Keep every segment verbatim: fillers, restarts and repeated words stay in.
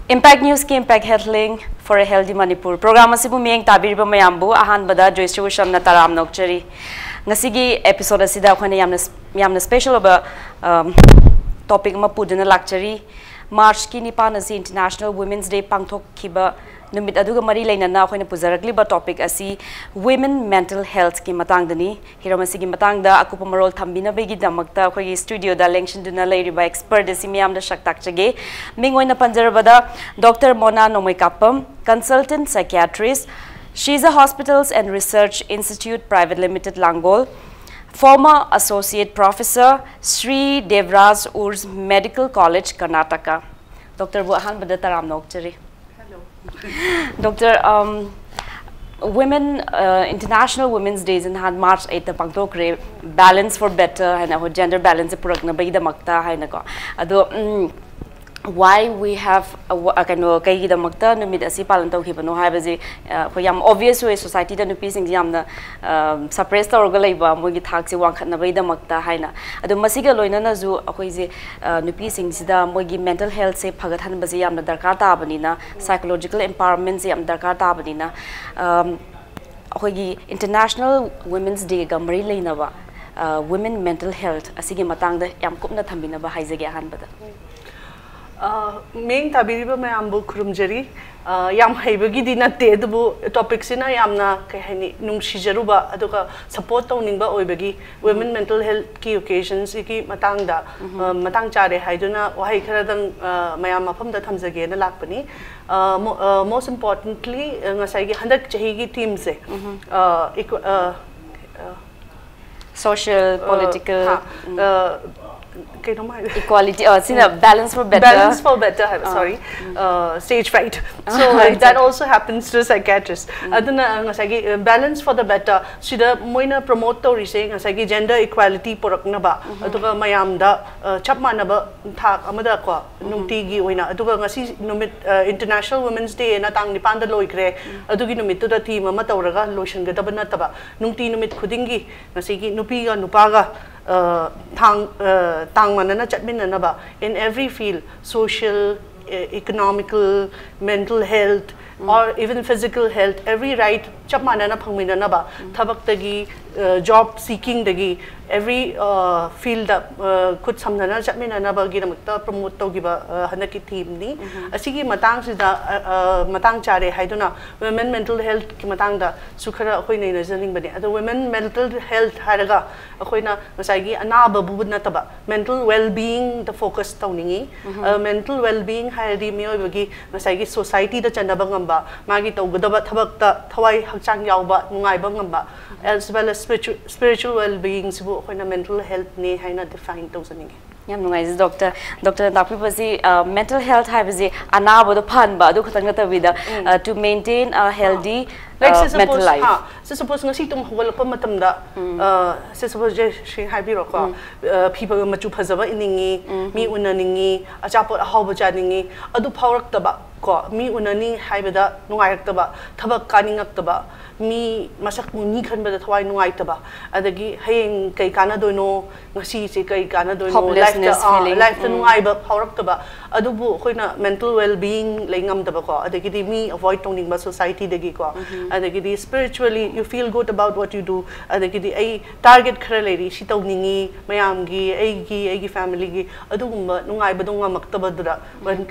Impact News ꯀꯤ Impact Health Link for a Healthy Manipur program ꯑꯁꯤꯕꯨ ꯃꯤꯠꯌꯦꯡ ꯇꯥꯕꯤꯔꯤꯕ ꯃꯌꯥꯝꯕꯨ ꯑꯍꯥꯟꯕꯗ ꯖꯣꯏꯁ꯭ꯔꯤ ꯋꯤꯁ꯭ꯔꯝꯅ ꯇꯔꯥꯝꯅ ꯑꯣꯛꯆꯔꯤ꯫ ꯉꯁꯤꯒꯤ episode ꯑꯁꯤꯗ ꯑꯩꯈꯣꯏꯅ ꯌꯥꯝꯅ, ꯌꯥꯝꯅ special ꯑꯣꯏꯕ, um, topic ꯑꯃ ꯄꯨꯗꯨꯅ ꯂꯥꯛꯆꯔꯤ꯫ March ꯀꯤ ꯅꯤꯄꯥꯟ ꯑꯁꯤ International Women's Day ꯄꯥꯡꯊꯣꯛꯈꯤꯕ ꯅꯨꯃꯤꯠ ꯑꯗꯨꯒ ꯃꯔꯤ ꯂꯩꯅꯅ ꯑꯩꯈꯣꯏꯅ ꯄꯨꯖꯔꯛꯂꯤꯕ topic ꯑꯁꯤ women mental health ꯀꯤ ꯃꯇꯥꯡꯗꯅꯤ꯫ ꯍꯤꯔꯝ ꯑꯁꯤꯒꯤ ꯃꯇꯥꯡꯗ ꯑꯀꯨꯞꯄ ꯃꯔꯣꯜ ꯊꯝꯕꯤꯅꯕꯒꯤꯗꯃꯛꯇ ꯑꯩꯈꯣꯏꯒꯤ studio ꯗ ꯂꯦꯡꯁꯤꯟꯗꯨꯅ ꯂꯩꯔꯤꯕ expert ꯑꯁꯤ ꯃꯤꯌꯥꯝꯗ ꯁꯛ ꯇꯥꯛꯆꯒꯦ꯫ ꯃꯤꯡ ꯑꯣꯏꯅ ꯄꯟꯖꯔꯕꯗ, Doctor Mona Nongmeikapam, consultant psychiatrist, Shiza Hospitals and Research Institute Private Limited, Langol, former associate professor, Sri Devraj Oor's Medical College, Karnataka꯫ Doctor ꯕꯨ ꯑꯍꯥꯟꯕꯗ ꯇꯔꯥꯝꯅ ꯑꯣꯛꯆꯔꯤ꯫ Doctor, um, women, uh, International Women's Day ꯁꯤ ꯅꯍꯥꯟ March eight ꯇ ꯄꯥꯡꯊꯣꯛꯈ꯭ꯔꯦ, balance for better ꯍꯥꯏꯅ, ꯑꯩꯈꯣꯏ gender balance ꯁꯦ ꯄꯨꯔꯛꯅꯕꯒꯤꯗꯃꯛꯇ ꯍꯥꯏꯅꯀꯣ꯫ ꯑꯗꯣ, ꯎꯝ, why we have a wo-, ꯑ, ꯀꯩꯅꯣ, ꯀꯩꯒꯤꯗꯃꯛꯇ ꯅꯨꯃꯤꯠ ꯑꯁꯤ ꯄꯥꯂꯟ ꯇꯧꯈꯤꯕꯅꯣ ꯍꯥꯏꯕꯁꯤ, ꯑ, ꯑꯩꯈꯣꯏ ꯌꯥꯝ obvious ꯑꯣꯏ, society ꯗ ꯅꯨꯄꯤꯁꯤꯡꯁꯤ ꯌꯥꯝꯅ, ꯑ, suppress ꯇꯧꯔꯒ ꯂꯩꯕ, ꯃꯣꯏꯒꯤ ꯊꯥꯛꯁꯤ ꯋꯥꯡꯈꯠꯅꯕꯒꯤꯗꯃꯛꯇ ꯍꯥꯏꯅ꯫ ꯑꯗꯣ ꯃꯁꯤꯒ ꯂꯣꯏꯅꯅꯁꯨ ꯑꯩꯈꯣꯏꯁꯦ, ꯑ, ꯅꯨꯄꯤꯁꯤꯡꯁꯤꯗ ꯃꯣꯏꯒꯤ mental health ꯁꯦ ꯐꯒꯠꯍꯟꯕꯁꯦ ꯌꯥꯝꯅ ꯗꯔꯀꯥꯔ ꯇꯥꯕꯅꯤꯅ, psychological empowerment ꯁꯦ ꯌꯥꯝ ꯗꯔꯀꯥꯔ ꯇꯥꯕꯅꯤꯅ, ꯑꯝ, ꯑꯩꯈꯣꯏꯒꯤ International Women's Day ꯒ ꯃꯔꯤ ꯂꯩꯅꯕ, ꯑ, women mental health ꯑꯁꯤꯒꯤ ꯃꯇꯥꯡꯗ ꯌꯥꯝ ꯀꯨꯞꯅ ꯊꯝꯕꯤꯅꯕ ꯍꯥꯏꯖꯒꯦ ꯑꯍꯥꯟꯕꯗ꯫ ꯑ, ꯃꯤꯠꯌꯦꯡ ꯇꯥꯕꯤꯔꯤꯕ ꯃꯌꯥꯝꯕꯨ ꯈꯨꯔꯨꯝꯖꯔꯤ꯫ ꯑ, ꯌꯥꯝ ꯍꯩꯕꯒꯤꯗꯤ ꯅꯠꯇꯦ, ꯑꯗꯨꯕꯨ topic ꯁꯤꯅ ꯌꯥꯝꯅ, ꯀꯩ ꯍꯥꯏꯅꯤ, ꯅꯨꯡꯁꯤꯖꯔꯨꯕ, ꯑꯗꯨꯒ support ꯇꯧꯅꯤꯡꯕ ꯑꯣꯏꯕꯒꯤ, women mental health ꯀꯤ occasion ꯁꯤꯒꯤ ꯃꯇꯥꯡꯗ, ꯎꯝ꯫ ꯑ, ꯃꯇꯥꯡ ꯆꯥꯔꯦ ꯍꯥꯏꯗꯨꯅ ꯋꯥꯍꯩ ꯈꯔꯗꯪ, ꯑ, ꯃꯌꯥꯝ ꯃꯐꯝꯗ ꯊꯝꯖꯒꯦꯅ ꯂꯥꯛꯄꯅꯤ꯫ ꯑ, mo-, ꯑ, most importantly, ꯑ, ꯉꯁꯥꯏꯒꯤ ꯍꯟꯗꯛ ꯆꯍꯤꯒꯤ theme ꯁꯦ, ꯎꯝ꯫ ꯑ, equa-, ꯑ, ꯑ, Social, ꯑ, political, ꯍꯥ, ꯎꯝ꯫ ꯑ, ꯀꯩꯅꯣꯝ ꯍꯥꯏ-, Equality, ꯑ, ꯁꯤꯅ ꯎꯝ꯫ Balance for better꯫ Balance for better ꯍꯥꯏꯕ, ꯑ, sorry꯫ ꯎꯝ꯫ ꯑ, stage fright꯫ ꯑ, So, it's that okay꯫ Also happens to psychiatrist꯫ ꯎꯝ꯫ ꯑꯗꯨꯅ, ꯑ, ꯉꯁꯥꯏꯒꯤ, ꯑ, balance for the better ꯁꯤꯗ ꯃꯣꯏꯅ promote ꯇꯧꯔꯤꯁꯦ ꯉꯁꯥꯏꯒꯤ gender equality ꯄꯨꯔꯛꯅꯕ, ꯎꯝ꯫ ꯑꯗꯨꯒ ꯃꯌꯥꯝꯗ, ꯑ, ꯆꯞ ꯃꯥꯟꯅꯕ ꯊꯥꯛ ꯑꯃꯗꯀꯣ, ꯎꯝ꯫ ꯅꯨꯡꯇꯤꯒꯤ ꯑꯣꯏꯅ, ꯑꯗꯨꯒ ꯉꯁꯤ ꯅꯨꯃꯤꯠ, ꯑ, International Women's Day ꯅ ꯇꯥꯡ ꯅꯤꯄꯥꯟꯗ ꯂꯣꯏꯈ꯭ꯔꯦ꯫ ꯎꯝ꯫ ꯑꯗꯨꯒꯤ ꯅꯨꯃꯤꯠꯇꯨꯗ theme ꯑꯃ ꯇꯧꯔꯒ ꯂꯣꯏꯁꯤꯟꯒꯗꯕ ꯅꯠꯇꯕ, ꯅꯨꯡꯇꯤ ꯅꯨꯃꯤꯠ ꯈꯨꯗꯤꯡꯒꯤ ꯉꯁꯤꯒꯤ ꯅꯨꯄꯤꯒ ꯅꯨꯄꯥꯒ, ꯑ, ꯊꯥꯡ-, ꯑ, ꯇꯥꯡ ꯃꯥꯟꯅꯅ ꯆꯠꯃꯤꯟꯅꯅꯕ, in every field, social, economical, mental health, or even physical health, every right ꯆꯞ ꯃꯥꯟꯅꯅ ꯐꯪꯃꯤꯟꯅꯅꯕ, ꯊꯕꯛꯇꯒꯤ, job seekingꯗꯒꯤ, every fieldꯗ ꯈꯨꯠ ꯁꯝꯅꯅ ꯆꯠꯃꯤꯟꯅꯅꯕꯒꯤꯗꯃꯛꯇ promote ꯇꯧꯈꯤꯕ ꯍꯟꯗꯛꯀꯤ themeꯅꯤ꯫ ꯑꯁꯤꯒꯤ ꯃꯇꯥꯡꯁꯤꯗ ꯃꯇꯥꯡ ꯆꯥꯔꯦ ꯍꯥꯏꯗꯨꯅ women mental healthꯀꯤ ꯃꯇꯥꯡꯗꯁꯨ ꯈꯔ ꯑꯩꯈꯣꯏ ꯅꯩꯅꯖꯅꯤꯡꯕꯅꯦ꯫ ꯑꯗꯣ women mental health ꯍꯥꯏꯔꯒ ꯑꯩꯈꯣꯏꯅ ꯉꯁꯥꯏꯒꯤ ꯑꯅꯥꯕꯕꯨ ꯅꯠꯇꯕ mental well beingꯗ focus ꯇꯧꯅꯤꯡꯉꯤ꯫ Mental well being ꯍꯥꯏꯔꯗꯤ ꯃꯤꯑꯣꯏꯕꯒꯤ ꯉꯁꯥꯏꯒꯤ societyꯗ ꯆꯟꯅꯕ ꯉꯝꯕ, ꯃꯥꯒꯤ ꯇꯧꯒꯗꯕ ꯊꯕꯛꯇ ꯊꯋꯥꯏ ꯍꯛꯆꯥꯡ ꯌꯥꯎꯕ, ꯅꯨꯡꯉꯥꯏꯕ ꯉꯝꯕ, as well as spiritual well beingꯁꯤꯕꯨ ꯑꯩꯈꯣꯏꯅ mental healthꯅꯦ ꯍꯥꯏꯅ define ꯇꯧꯖꯅꯤꯡꯉꯤ꯫ ꯌꯥꯝ ꯅꯨꯡꯉꯥꯏꯖꯩ doctor꯫ Doctorꯅ ꯇꯥꯛꯄꯤꯕꯁꯤ mental health ꯍꯥꯏꯕꯁꯤ ꯑꯅꯥꯕꯗꯣ ꯐꯍꯟꯕ ꯑꯗꯨ ꯈꯛꯇꯪ ꯅꯠꯇꯕꯤꯗ, to maintain a healthy mental life꯫ Say suppose ꯉꯁꯤ ꯇꯨꯝ ꯍꯧꯒꯠꯂꯛꯄ ꯃꯇꯝꯗ, ꯁꯦ suppose ꯖꯦꯁ꯭ꯔꯤ ꯍꯥꯏꯕꯤꯔꯣꯀꯣ, ꯐꯤ ꯃꯆꯨ ꯐꯖꯕ ꯏꯅꯤꯡꯉꯤ, ꯃꯤ ꯎꯅꯅꯤꯡꯉꯤ, ꯑꯆꯥꯄꯣꯠ ꯑꯍꯥꯎꯕ ꯆꯥꯅꯤꯡꯉꯤ, ꯑꯗꯨ ꯐꯥꯎꯔꯛꯇꯕ ꯀꯣ, ꯃꯤ ꯎꯅꯅꯤ ꯍꯥꯏꯕꯗ ꯅꯨꯡꯉꯥꯏꯔꯛꯇꯕ, ꯊꯕꯛ ꯀꯥꯅꯤꯡꯉꯛꯇꯕ, ꯃꯤ ꯃꯁꯛ ꯃꯤ ꯈꯟꯕꯗ ꯊꯋꯥꯏ ꯅꯨꯡꯉꯥꯏꯇꯕ, ꯑꯗꯒꯤ ꯍꯌꯦꯡ ꯀꯩ ꯀꯥꯟꯅꯗꯣꯏꯅꯣ, ꯉꯁꯤꯁꯦ ꯀꯩ ꯀꯥꯟꯅꯗꯣꯏꯅꯣ, lifeꯇ lifeꯇ ꯅꯨꯡꯉꯥꯏꯕ ꯐꯥꯎꯔꯛꯇꯕ, ꯑꯗꯨꯕꯨ ꯑꯩꯈꯣꯏꯅ mental well being ꯂꯩ ꯉꯝꯗꯕꯀꯣ, ꯑꯗꯒꯤꯗꯤ ꯃꯤ avoid ꯇꯧꯅꯤꯡꯕ societyꯗꯒꯤꯀꯣ, ꯑꯗꯒꯤꯗꯤ spiritually you feel good about what you do, ꯑꯗꯒꯤꯗꯤ ꯑꯩ target ꯈꯔ ꯂꯩꯔꯤ, ꯁꯤ ꯇꯧꯅꯤꯡꯉꯤ, ꯃꯌꯥꯝꯒꯤ, ꯑꯩꯒꯤ, ꯑꯩꯒꯤ familyꯒꯤ, ꯑꯗꯨꯒꯨꯝꯕ ꯅꯨꯡꯉꯥꯏꯕꯗꯣ ꯉꯝꯃꯛꯇꯕꯗꯨꯗ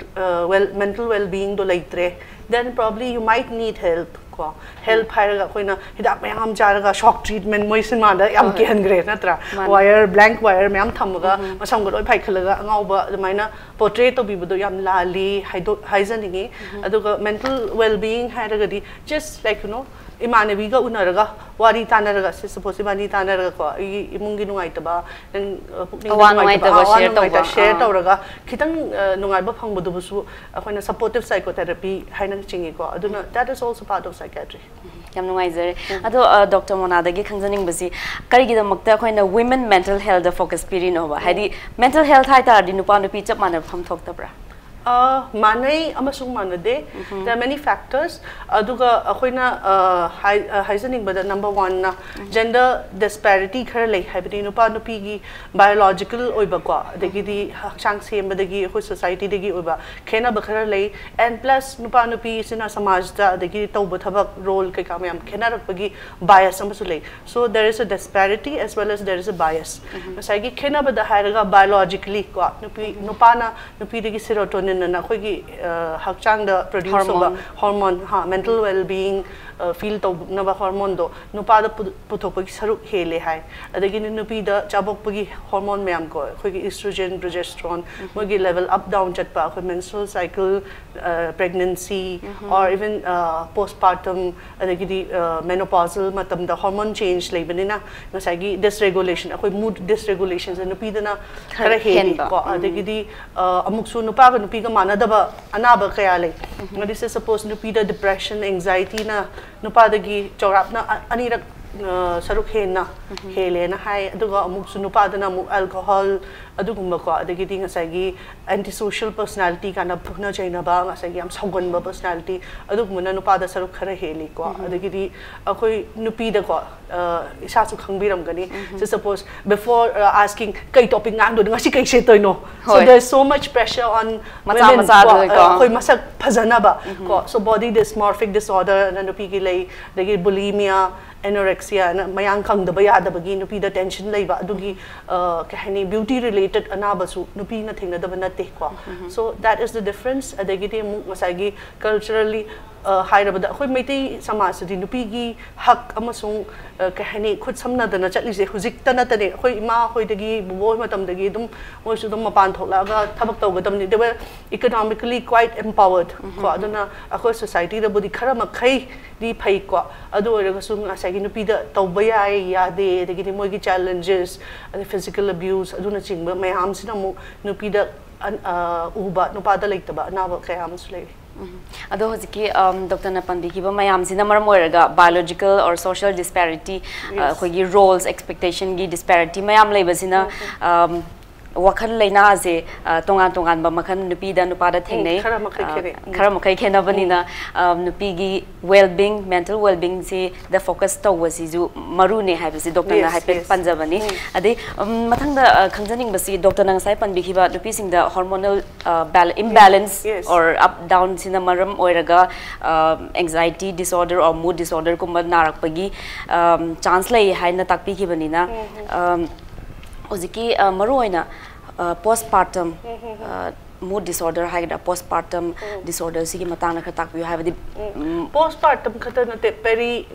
well, mental well beingꯗꯣ ꯂꯩꯇ꯭ꯔꯦ, then probably you might need help ꯀꯣ꯫ Help ꯍꯥꯏꯔꯒ ꯑꯩꯈꯣꯏꯅ ꯍꯤꯗꯥꯛ ꯃꯌꯥꯝ ꯆꯥꯔꯒ shock treatment, ꯃꯣꯏ ꯁꯤꯅꯦꯃꯥꯗ ꯌꯥꯝ ꯀꯤꯍꯟꯈ꯭ꯔꯦ ꯅꯠꯇ꯭ꯔꯥ? Wire, blank wire ꯃꯌꯥꯝ ꯊꯝꯃꯒ ꯃꯁꯝꯒ ꯂꯣꯏ ꯐꯥꯏꯈꯠꯂꯒ ꯑꯉꯥꯎꯕ ꯑꯗꯨꯃꯥꯏꯅ portray ꯇꯧꯕꯤꯕꯗꯣ ꯌꯥꯝ ꯂꯥꯜꯂꯤ ꯍꯥꯏꯗꯣ-, ꯍꯥꯏꯖꯅꯤꯡꯉꯤ꯫ ꯑꯗꯨꯒ mental well being ꯍꯥꯏꯔꯒꯗꯤ just like, you know, ꯏꯃꯥꯟꯅꯕꯤꯒ ꯎꯅꯔꯒ ꯋꯥꯔꯤ ꯇꯥꯟꯅꯔꯒ, ꯁꯤ suppose ꯏꯕꯥꯅꯤ ꯇꯥꯟꯅꯔꯒꯀꯣ, ꯑꯩꯒꯤ ꯏꯃꯨꯡꯒꯤ ꯅꯨꯡꯉꯥꯏꯇꯕ, ꯅꯪ ꯄꯨꯛꯅꯤꯡ ꯅꯨꯡꯉꯥꯏꯇꯕ, ꯑꯋꯥ ꯅꯨꯡꯉꯥꯏꯇꯕ share ꯇꯧꯔꯒ ꯈꯤꯇꯪ ꯅꯨꯡꯉꯥꯏꯕ ꯐꯪꯕꯗꯨꯕꯨꯁꯨ ꯑꯩꯈꯣꯏꯅ supportive psychotherapy ꯍꯥꯏꯅ ꯆꯤꯡꯉꯤꯀꯣ꯫ ꯑꯗꯨꯅ that is also part of psychiatry. ꯌꯥꯝ ꯅꯨꯡꯉꯥꯏꯖꯔꯦ꯫ ꯑꯗꯣ doctor ꯃꯣꯅꯥꯗꯒꯤ ꯈꯪꯖꯅꯤꯡꯕꯁꯤ, ꯀꯔꯤꯒꯤꯗꯃꯛꯇ ꯑꯩꯈꯣꯏꯅ women mental healthꯗ focus ꯄꯤꯔꯤꯅꯣꯕ? ꯍꯥꯏꯗꯤ mental health ꯍꯥꯏ ꯇꯥꯔꯗꯤ ꯅꯨꯄꯥ ꯅꯨꯄꯤ ꯆꯞ ꯃꯥꯟꯅꯕ ꯐꯝ ꯊꯣꯛꯇꯕ꯭ꯔꯥ? ꯑ, ꯃꯥꯟꯅꯩ ꯑꯃꯁꯨꯡ ꯃꯥꯟꯅꯗꯦ꯫ There are many factors꯫ ꯑꯗꯨꯒ ꯑꯩꯈꯣꯏꯅ, ꯑ, ꯍꯥꯏ-, ꯑ, ꯍꯥꯏꯖꯅꯤꯡꯕꯗ, number one ꯅ gender disparity ꯈꯔ ꯂꯩ, ꯍꯥꯏꯕꯗꯤ ꯅꯨꯄꯥ ꯅꯨꯄꯤꯒꯤ biological ꯑꯣꯏꯕꯀꯣ, ꯑꯗꯒꯤꯗꯤ ꯍꯛꯆꯥꯡ ꯁꯦꯝꯕꯗꯒꯤ, ꯑꯩꯈꯣꯏ society ꯗꯒꯤ ꯑꯣꯏꯕ ꯈꯦꯠꯅꯕ ꯈꯔ ꯂꯩ꯫ And plus ꯅꯨꯄꯥ ꯅꯨꯄꯤꯁꯤꯅ ꯁꯃꯥꯖꯇ ꯑꯗꯒꯤ ꯇꯧꯕ ꯊꯕꯛ, role ꯀꯩꯀꯥ ꯃꯌꯥꯝ ꯈꯦꯠꯅꯔꯛꯄꯒꯤ bias ꯑꯃꯁꯨ ꯂꯩ꯫ So there is a disparity as well as there is a bias꯫ ꯉꯁꯥꯏꯒꯤ ꯈꯦꯠꯅꯕꯗ ꯍꯥꯏꯔꯒ, biologically ꯀꯣ, ꯅꯨꯄꯤ, ꯅꯨꯄꯥꯅ ꯅꯨꯄꯤꯗꯒꯤ serotonin ꯑꯅ ꯑꯩꯈꯣꯏꯒꯤ, ꯑ, ꯍꯛꯆꯥꯡꯗ produce ꯇꯧꯕ hormone꯫ Hormone, ꯍꯥ, mental well being, ꯑ, feel ꯇꯧꯅꯕ hormone ꯗꯣ ꯅꯨꯄꯥꯗ ꯄꯨ-, ꯄꯨꯊꯣꯛꯄꯒꯤ ꯁꯔꯨꯛ ꯍꯦꯜꯂꯦ ꯍꯥꯏ꯫ ꯑꯗꯒꯤꯗꯤ ꯅꯨꯄꯤꯗ ꯆꯥꯕꯣꯛꯄꯒꯤ hormone ꯃꯌꯥꯝ ꯀꯣ, ꯑꯩꯈꯣꯏꯒꯤ estrogen, progesterone, ꯃꯣꯏꯒꯤ level up down ꯆꯠꯄ, ꯑꯩꯈꯣꯏ menstrual cycle, ꯑ, pregnancy, or even, ꯑ, postpartum, ꯑꯗꯒꯤꯗꯤ, ꯑ, menopausal ꯃꯇꯝꯗ hormone change ꯂꯩꯕꯅꯤꯅ ꯉꯁꯥꯏꯒꯤ dysregulation, ꯑꯩꯈꯣꯏ mood dysregulation ꯁꯦ ꯅꯨꯄꯤꯗꯅ ꯈꯔ ꯈꯔ ꯍꯦꯜꯂꯤ ꯍꯦꯟꯕ꯫ ꯀꯣ꯫ ꯎꯝ꯫ ꯑꯗꯒꯤꯗꯤ, ꯑ, ꯑꯃꯨꯛꯁꯨ ꯅꯨꯄꯥꯒ ꯅꯨꯄꯤꯒ ꯃꯥꯟꯅꯗꯕ ꯑꯅꯥꯕ ꯀꯌꯥ ꯂꯩ꯫ ꯉꯗꯤꯁꯦ suppose ꯅꯨꯄꯤꯗ depression, anxiety ꯅ ꯅꯨꯄꯥꯗꯒꯤ ꯆꯥꯎꯔꯥꯛꯅ ꯑ-, ꯑꯅꯤꯔꯛ, ꯑ, ꯁꯔꯨꯛ ꯍꯦꯟꯅ ꯍꯦꯜꯂꯦꯅ ꯍꯥꯏ꯫ ꯑꯗꯨꯒ ꯑꯃꯨꯛꯁꯨ ꯅꯨꯄꯥꯗꯅ ꯑꯃꯨꯛ alcohol, ꯑꯗꯨꯒꯨꯝꯕꯀꯣ, ꯑꯗꯒꯤꯗꯤ ꯉꯁꯥꯏꯒꯤ anti social personality ꯀꯥꯏꯅ ꯐꯨꯅ ꯆꯩꯅꯕ, ꯉꯁꯥꯏꯒꯤ ꯌꯥꯝ ꯁꯥꯎꯒꯟꯕ personality, ꯑꯗꯨꯒꯨꯝꯕꯅ ꯅꯨꯄꯥꯗ ꯁꯔꯨꯛ ꯈꯔ ꯍꯦꯜꯂꯤꯀꯣ꯫ ꯑꯗꯒꯤꯗꯤ ꯑꯩꯈꯣꯏ ꯅꯨꯄꯤꯗꯀꯣ, ꯑ, ꯏꯁꯥꯁꯨ ꯈꯪꯕꯤꯔꯝꯒꯅꯤ꯫ So suppose before, ꯑ, asking ꯀꯩ topic ꯉꯥꯡꯗꯣꯏꯅꯣ, ꯉꯁꯤ ꯀꯩ ꯁꯦꯠꯇꯣꯏꯅꯣ? So ꯍꯣꯏ꯫ There is so much pressure on ꯃꯆꯥ women ꯀꯣ, ꯃꯆꯥꯗꯨꯗꯀꯣ꯫ ꯑ, ꯑꯩꯈꯣꯏ ꯃꯁꯛ ꯐꯖꯅꯕ ꯀꯣ꯫ So body dysmorphic disorder ꯅ ꯅꯨꯄꯤꯒꯤ ꯂꯩ, ꯑꯗꯒꯤ bulimia, anorexia ꯅ ꯃꯌꯥꯡ ꯀꯪꯗꯕ ꯌꯥꯗꯕꯒꯤ ꯅꯨꯄꯤꯗ tension ꯂꯩꯕ, ꯑꯗꯨꯒꯤ, ꯑ, ꯀꯩ ꯍꯥꯏꯅꯤ, beauty related ꯑꯅꯥꯕꯁꯨ ꯅꯨꯄꯤꯅ ꯊꯦꯡꯅꯗꯕ ꯅꯠꯇꯦ ꯀꯣ꯫ So that is the difference꯫ ꯑꯗꯒꯤꯗꯤ ꯑꯃꯨꯛ ꯉꯁꯥꯏꯒꯤ culturally, ꯑ, ꯍꯥꯏꯔꯕꯗ ꯑꯩꯈꯣꯏ ꯃꯩꯇꯩ ꯁꯃꯥꯖꯇꯗꯤ ꯅꯨꯄꯤꯒꯤ ꯍꯛ ꯑꯃꯁꯨꯡ, ꯑ, ꯀꯩ ꯍꯥꯏꯅꯤ, ꯈꯨꯠ ꯁꯝꯅꯗꯅ ꯆꯠꯂꯤꯁꯦ ꯍꯧꯖꯤꯛꯇ ꯅꯠꯇꯅꯦ꯫ ꯑꯩꯈꯣꯏ ꯏꯃꯥ ꯍꯣꯏꯗꯒꯤ, ꯕꯨꯕꯣꯛ ꯍꯣꯏ ꯃꯇꯝꯗꯒꯤ ꯑꯗꯨꯝ ꯃꯣꯏꯁꯨ ꯑꯗꯨꯝ ꯃꯄꯥꯟ ꯊꯣꯛꯂꯛꯑꯒ ꯊꯕꯛ ꯇꯧꯒꯗꯕꯅꯤ꯫ They were economically quite empowered ꯀꯣ꯫ ꯑꯗꯨꯅ ꯑꯩꯈꯣꯏ society ꯗꯕꯨꯗꯤ ꯈꯔ ꯃꯈꯩꯗꯤ ꯐꯩꯀꯣ꯫ ꯑꯗꯨ ꯑꯣꯏꯔꯒꯁꯨ ꯉꯁꯥꯏꯒꯤ ꯅꯨꯄꯤꯗ ꯇꯧꯕ ꯌꯥꯏ, ꯌꯥꯗꯦ, ꯑꯗꯒꯤꯗꯤ ꯃꯣꯏꯒꯤ challenges, ꯑꯗꯩ physical abuse ꯑꯗꯨꯅꯆꯤꯡꯕ ꯃꯌꯥꯝꯁꯤꯅ ꯑꯃꯨꯛ ꯅꯨꯄꯤꯗ ꯑꯟ-, ꯑ, ꯎꯕ, ꯅꯨꯄꯥꯗ ꯂꯩꯇꯕ ꯑꯅꯥꯕ ꯀꯌꯥ ꯑꯃꯁꯨ ꯂꯩꯔꯤ꯫ ꯎꯝ꯫ ꯑꯗꯣ ꯍꯧꯖꯤꯛꯀꯤ, ꯑꯝ, ꯗꯣꯛꯇꯔꯅ ꯄꯟꯕꯤꯈꯤꯕ ꯃꯌꯥꯝꯁꯤꯅ ꯃꯔꯝ ꯑꯣꯏꯔꯒ biological or social disparity, ꯑ, Yes. ꯑꯩꯈꯣꯏꯒꯤ roles, expectation ꯒꯤ disparity ꯃꯌꯥꯝ ꯂꯩꯕꯁꯤꯅ, ꯎꯝ, ꯎꯝ꯫ ꯑꯝ, ꯋꯥꯈꯜ ꯂꯩꯅꯥꯁꯦ ꯑ, ꯇꯣꯉꯥꯟ ꯇꯣꯉꯥꯟꯕ ꯃꯈꯜ ꯅꯨꯄꯤꯗ ꯅꯨꯄꯥꯗ ꯊꯦꯡꯅꯩ꯫ ꯈꯔ ꯃꯈꯩ ꯑ, ꯈꯦꯠꯅꯩ꯫ ꯎꯝ꯫ ꯈꯔ ꯃꯈꯩ ꯈꯦꯠꯅꯕꯅꯤꯅ ꯑ, ꯅꯨꯄꯤꯒꯤ well-being, mental well-being ꯁꯤꯗ focus ꯇꯧꯕꯁꯤꯁꯨ ꯃꯔꯨꯅꯦ ꯍꯥꯏꯕꯁꯤ ꯗꯣꯛꯇꯔꯅ Yes, ꯍꯥꯏꯐꯦꯠ yes. ꯄꯟꯖꯕꯅꯤ꯫ ꯎꯝ꯫ ꯑꯗꯩ ꯎꯝ, ꯃꯊꯪꯗ ꯑ, ꯈꯪꯖꯅꯤꯡꯕꯁꯤ ꯗꯣꯛꯇꯔꯅ ꯉꯁꯥꯏ ꯄꯟꯕꯤꯈꯤꯕ ꯅꯨꯄꯤꯁꯤꯡꯗ hormonal ꯑ, bal- imbalance Yes. or up down ꯁꯤꯅ ꯃꯔꯝ ꯑꯣꯏꯔꯒ ꯑ, anxiety disorder or mood disorder ꯒꯨꯝꯕ ꯅꯥꯔꯛꯄꯒꯤ ꯆꯥꯟꯁ ꯂꯩ ꯍꯥꯏꯅ ꯇꯥꯛꯄꯤꯈꯤꯕꯅꯤꯅ ꯑ, ꯍꯧꯖꯤꯛꯀꯤ ꯑ, ꯃꯔꯨꯑꯣꯏꯅ postpartum mood disorder ꯍꯥꯏꯒꯗ꯭ꯔꯥ, postpartum disorder ꯁꯤꯒꯤ ꯃꯇꯥꯡꯗ ꯈꯔ ꯇꯥꯛꯄꯤꯌꯨ꯫ ꯍꯥꯏꯕꯗꯤ ꯎꯝ, ꯄꯣꯁ ꯄꯥꯔꯇꯝ ꯈꯛꯇ ꯅꯠꯇꯦ, ꯄꯦꯔꯤ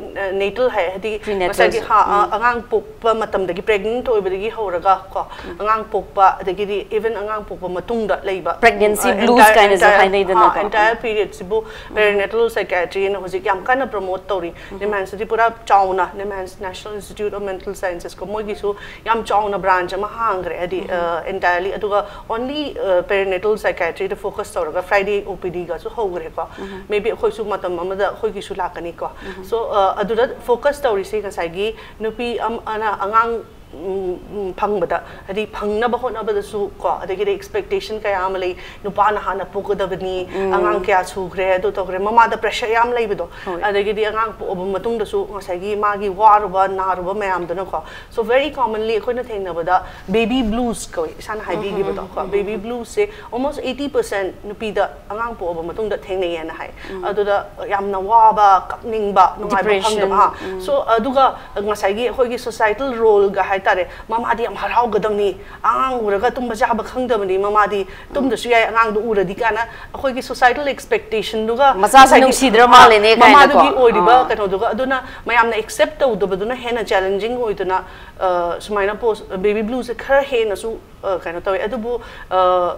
ꯅꯦꯇꯜ ꯍꯥꯏ, ꯍꯥꯏꯗꯤ Prenatal. ꯉꯁꯥꯏꯒꯤ ꯍꯥ, ꯑ, ꯑꯉꯥꯡ ꯄꯣꯛꯄ ꯃꯇꯝꯗꯒꯤ, ꯄ꯭ꯔꯦꯒꯅꯦꯟꯠ ꯑꯣꯏꯕꯗꯒꯤ ꯍꯧꯔꯒ ꯀꯣ, ꯑꯉꯥꯡ ꯄꯣꯛꯄ, ꯑꯗꯒꯤꯗꯤ ꯏꯚꯟ ꯑꯉꯥꯡ ꯄꯣꯛꯄ ꯃꯇꯨꯡꯗ ꯂꯩꯕ Pregnancy blues ꯀꯥꯏꯅꯁꯨ ꯍꯥꯏꯅꯩꯗꯅꯀꯣ꯫ ꯑꯦꯟꯇꯥꯌꯔ ꯄꯤꯔꯤꯌꯗꯁꯤꯕꯨ ꯄꯦꯔꯤꯅꯦꯇꯜ ꯁꯥꯏꯀꯥꯏꯇ꯭ꯔꯤꯅ ꯍꯧꯖꯤꯛ ꯌꯥꯝ ꯀꯟꯅ ꯄ꯭ꯔꯃꯣꯠ ꯇꯧꯔꯤ꯫ ꯅꯤꯝꯍꯥꯟꯁꯇꯗꯤ ꯄꯨꯔꯥ ꯆꯥꯎꯅ, ꯅꯤꯝꯍꯥꯟꯁ National Institute of Mental Sciences ꯀꯣ, ꯃꯣꯏꯒꯤꯁꯨ ꯌꯥꯝ ꯆꯥꯎꯅ ꯕ꯭ꯔꯥꯟꯆ ꯑꯃ ꯍꯥꯡꯈ꯭ꯔꯦ, ꯍꯥꯏꯗꯤ ꯑꯦꯟꯇꯥꯌꯔꯂꯤ꯫ ꯑꯗꯨꯒ ꯑꯣꯟꯂꯤ ꯄꯦꯔꯤꯅꯦꯇꯜ ꯁꯥꯏꯀꯥꯏꯇ꯭ꯔꯤꯗ ꯐꯣꯀꯁ ꯇꯧꯔꯒ ꯐ꯭ꯔꯥꯏꯗꯦ ꯑꯣ ꯄꯤ ꯗꯤꯒꯁꯨ ꯍꯧꯈ꯭ꯔꯦꯀꯣ꯫ ꯃꯦ ꯕꯤ ꯑꯩꯈꯣꯏꯁꯨ ꯃꯇꯝ ꯑꯃꯗ ꯑꯩꯈꯣꯏꯒꯤꯁꯨ ꯂꯥꯛꯀꯅꯤꯀꯣ꯫ ꯁꯣ ꯑꯗꯨꯗ ꯐꯣꯀꯁ ꯇꯧꯔꯤꯁꯤ ꯉꯁꯥꯏꯒꯤ ꯅꯨꯄꯤ ꯑꯃꯅ ꯑꯉꯥꯡ ꯎꯝ, ꯎꯝ, ꯐꯪꯕꯗ, ꯍꯥꯏꯗꯤ ꯐꯪꯅꯕ ꯍꯣꯠꯅꯕꯗꯁꯨ ꯀꯣ, ꯑꯗꯒꯤꯗꯤ ꯑꯦꯛꯁꯄꯦꯛꯇꯦꯁꯟ ꯀꯌꯥ ꯑꯃ ꯂꯩ꯫ ꯅꯨꯄꯥꯅ ꯍꯥꯟꯅ ꯄꯣꯛꯀꯗꯕꯅꯤ, ꯑꯉꯥꯡ ꯀꯌꯥ ꯁꯨꯈ꯭ꯔꯦ, ꯑꯗꯨ ꯇꯧꯈ꯭ꯔꯦ, ꯃꯃꯥꯗ ꯄ꯭ꯔꯦꯁꯔ ꯌꯥꯝ ꯂꯩꯕꯗꯣ꯫ ꯍꯣꯏ꯫ ꯑꯗꯒꯤꯗꯤ ꯑꯉꯥꯡ ꯄꯣꯛꯑꯕ ꯃꯇꯨꯡꯗꯁꯨ ꯉꯁꯥꯏꯒꯤ ꯃꯥꯒꯤ ꯋꯥꯔꯨꯕ ꯅꯥꯔꯨꯕ ꯃꯌꯥꯝꯗꯨꯅꯀꯣ꯫ ꯁꯣ ꯚꯦꯔꯤ ꯀꯣꯃꯟꯂꯤ ꯑꯩꯈꯣꯏꯅ ꯊꯦꯡꯅꯕꯗ ꯕꯦꯕꯤ ꯕ꯭ꯂꯨꯁ ꯀꯧꯏ, ꯏꯁꯥꯅ ꯍꯥꯏꯕꯤꯈꯤꯕꯗꯣ ꯀꯣ, ꯕꯦꯕꯤ ꯕ꯭ꯂꯨꯁꯁꯦ ꯑꯣꯜꯃꯣꯁ ꯑꯩꯠꯇꯤ ꯄꯔꯁꯦꯟ ꯅꯨꯄꯤꯗ ꯑꯉꯥꯡ ꯄꯣꯛꯑꯕ ꯃꯇꯨꯡꯗ ꯊꯦꯡꯅꯩꯌꯦꯅ ꯍꯥꯏ꯫ ꯑꯗꯨꯗ ꯌꯥꯝꯅ ꯋꯥꯕ, ꯀꯞꯅꯤꯡꯕ, ꯅꯨꯡꯉꯥꯏꯕ Depression. ꯐꯪꯗꯕ꯫ ꯑꯥ, ꯁꯣ ꯑꯗꯨꯒ ꯉꯁꯥꯏꯒꯤ ꯑꯩꯈꯣꯏꯒꯤ ꯁꯣꯁꯥꯏꯇꯜ ꯔꯣꯜꯒ ꯍꯥꯏꯇꯥꯔꯦ, ꯃꯃꯥꯗꯤ ꯌꯥꯝ ꯍꯔꯥꯎꯒꯗꯕꯅꯤ, ꯑꯉꯥꯡ ꯎꯔꯒ ꯇꯨꯝꯕ ꯆꯥꯕ ꯈꯪꯗꯕꯅꯤ, ꯃꯃꯥꯗꯤ ꯇꯨꯝꯗꯁꯨ ꯌꯥꯏ ꯑꯉꯥꯡꯗꯣ ꯎꯔꯗꯤ ꯀꯥꯏꯅ ꯑꯩꯈꯣꯏꯒꯤ ꯁꯣꯁꯥꯏꯇꯜ ꯑꯦꯛꯁꯄꯦꯛꯇꯦꯁꯟꯗꯨꯒ ꯃꯆꯥꯁꯨ ꯅꯨꯡꯁꯤꯗ꯭ꯔ ꯃꯥꯜꯂꯦꯅꯦ ꯀꯥꯏꯅꯀꯣ꯫ ꯃꯃꯥꯗꯨꯒꯤ ꯑꯣꯏꯔꯤꯕ ꯑꯥ꯫ ꯀꯩꯅꯣꯗꯨꯒ, ꯑꯗꯨꯅ ꯃꯌꯥꯝꯅ ꯑꯦꯛꯁꯦꯞ ꯇꯧꯗꯕꯗꯨꯅ ꯍꯦꯟꯅ ꯆꯦꯂꯦꯟꯖꯤꯡ ꯑꯣꯏꯗꯅ, ꯑ, ꯁꯨꯃꯥꯏꯅ ꯄꯣꯁ ꯕꯦꯕꯤ ꯕ꯭ꯂꯨꯁꯦ ꯈꯔ ꯍꯦꯟꯅꯁꯨ, ꯑ, ꯀꯩꯅꯣ ꯇꯧꯋꯦ꯫ ꯑꯗꯨꯕꯨ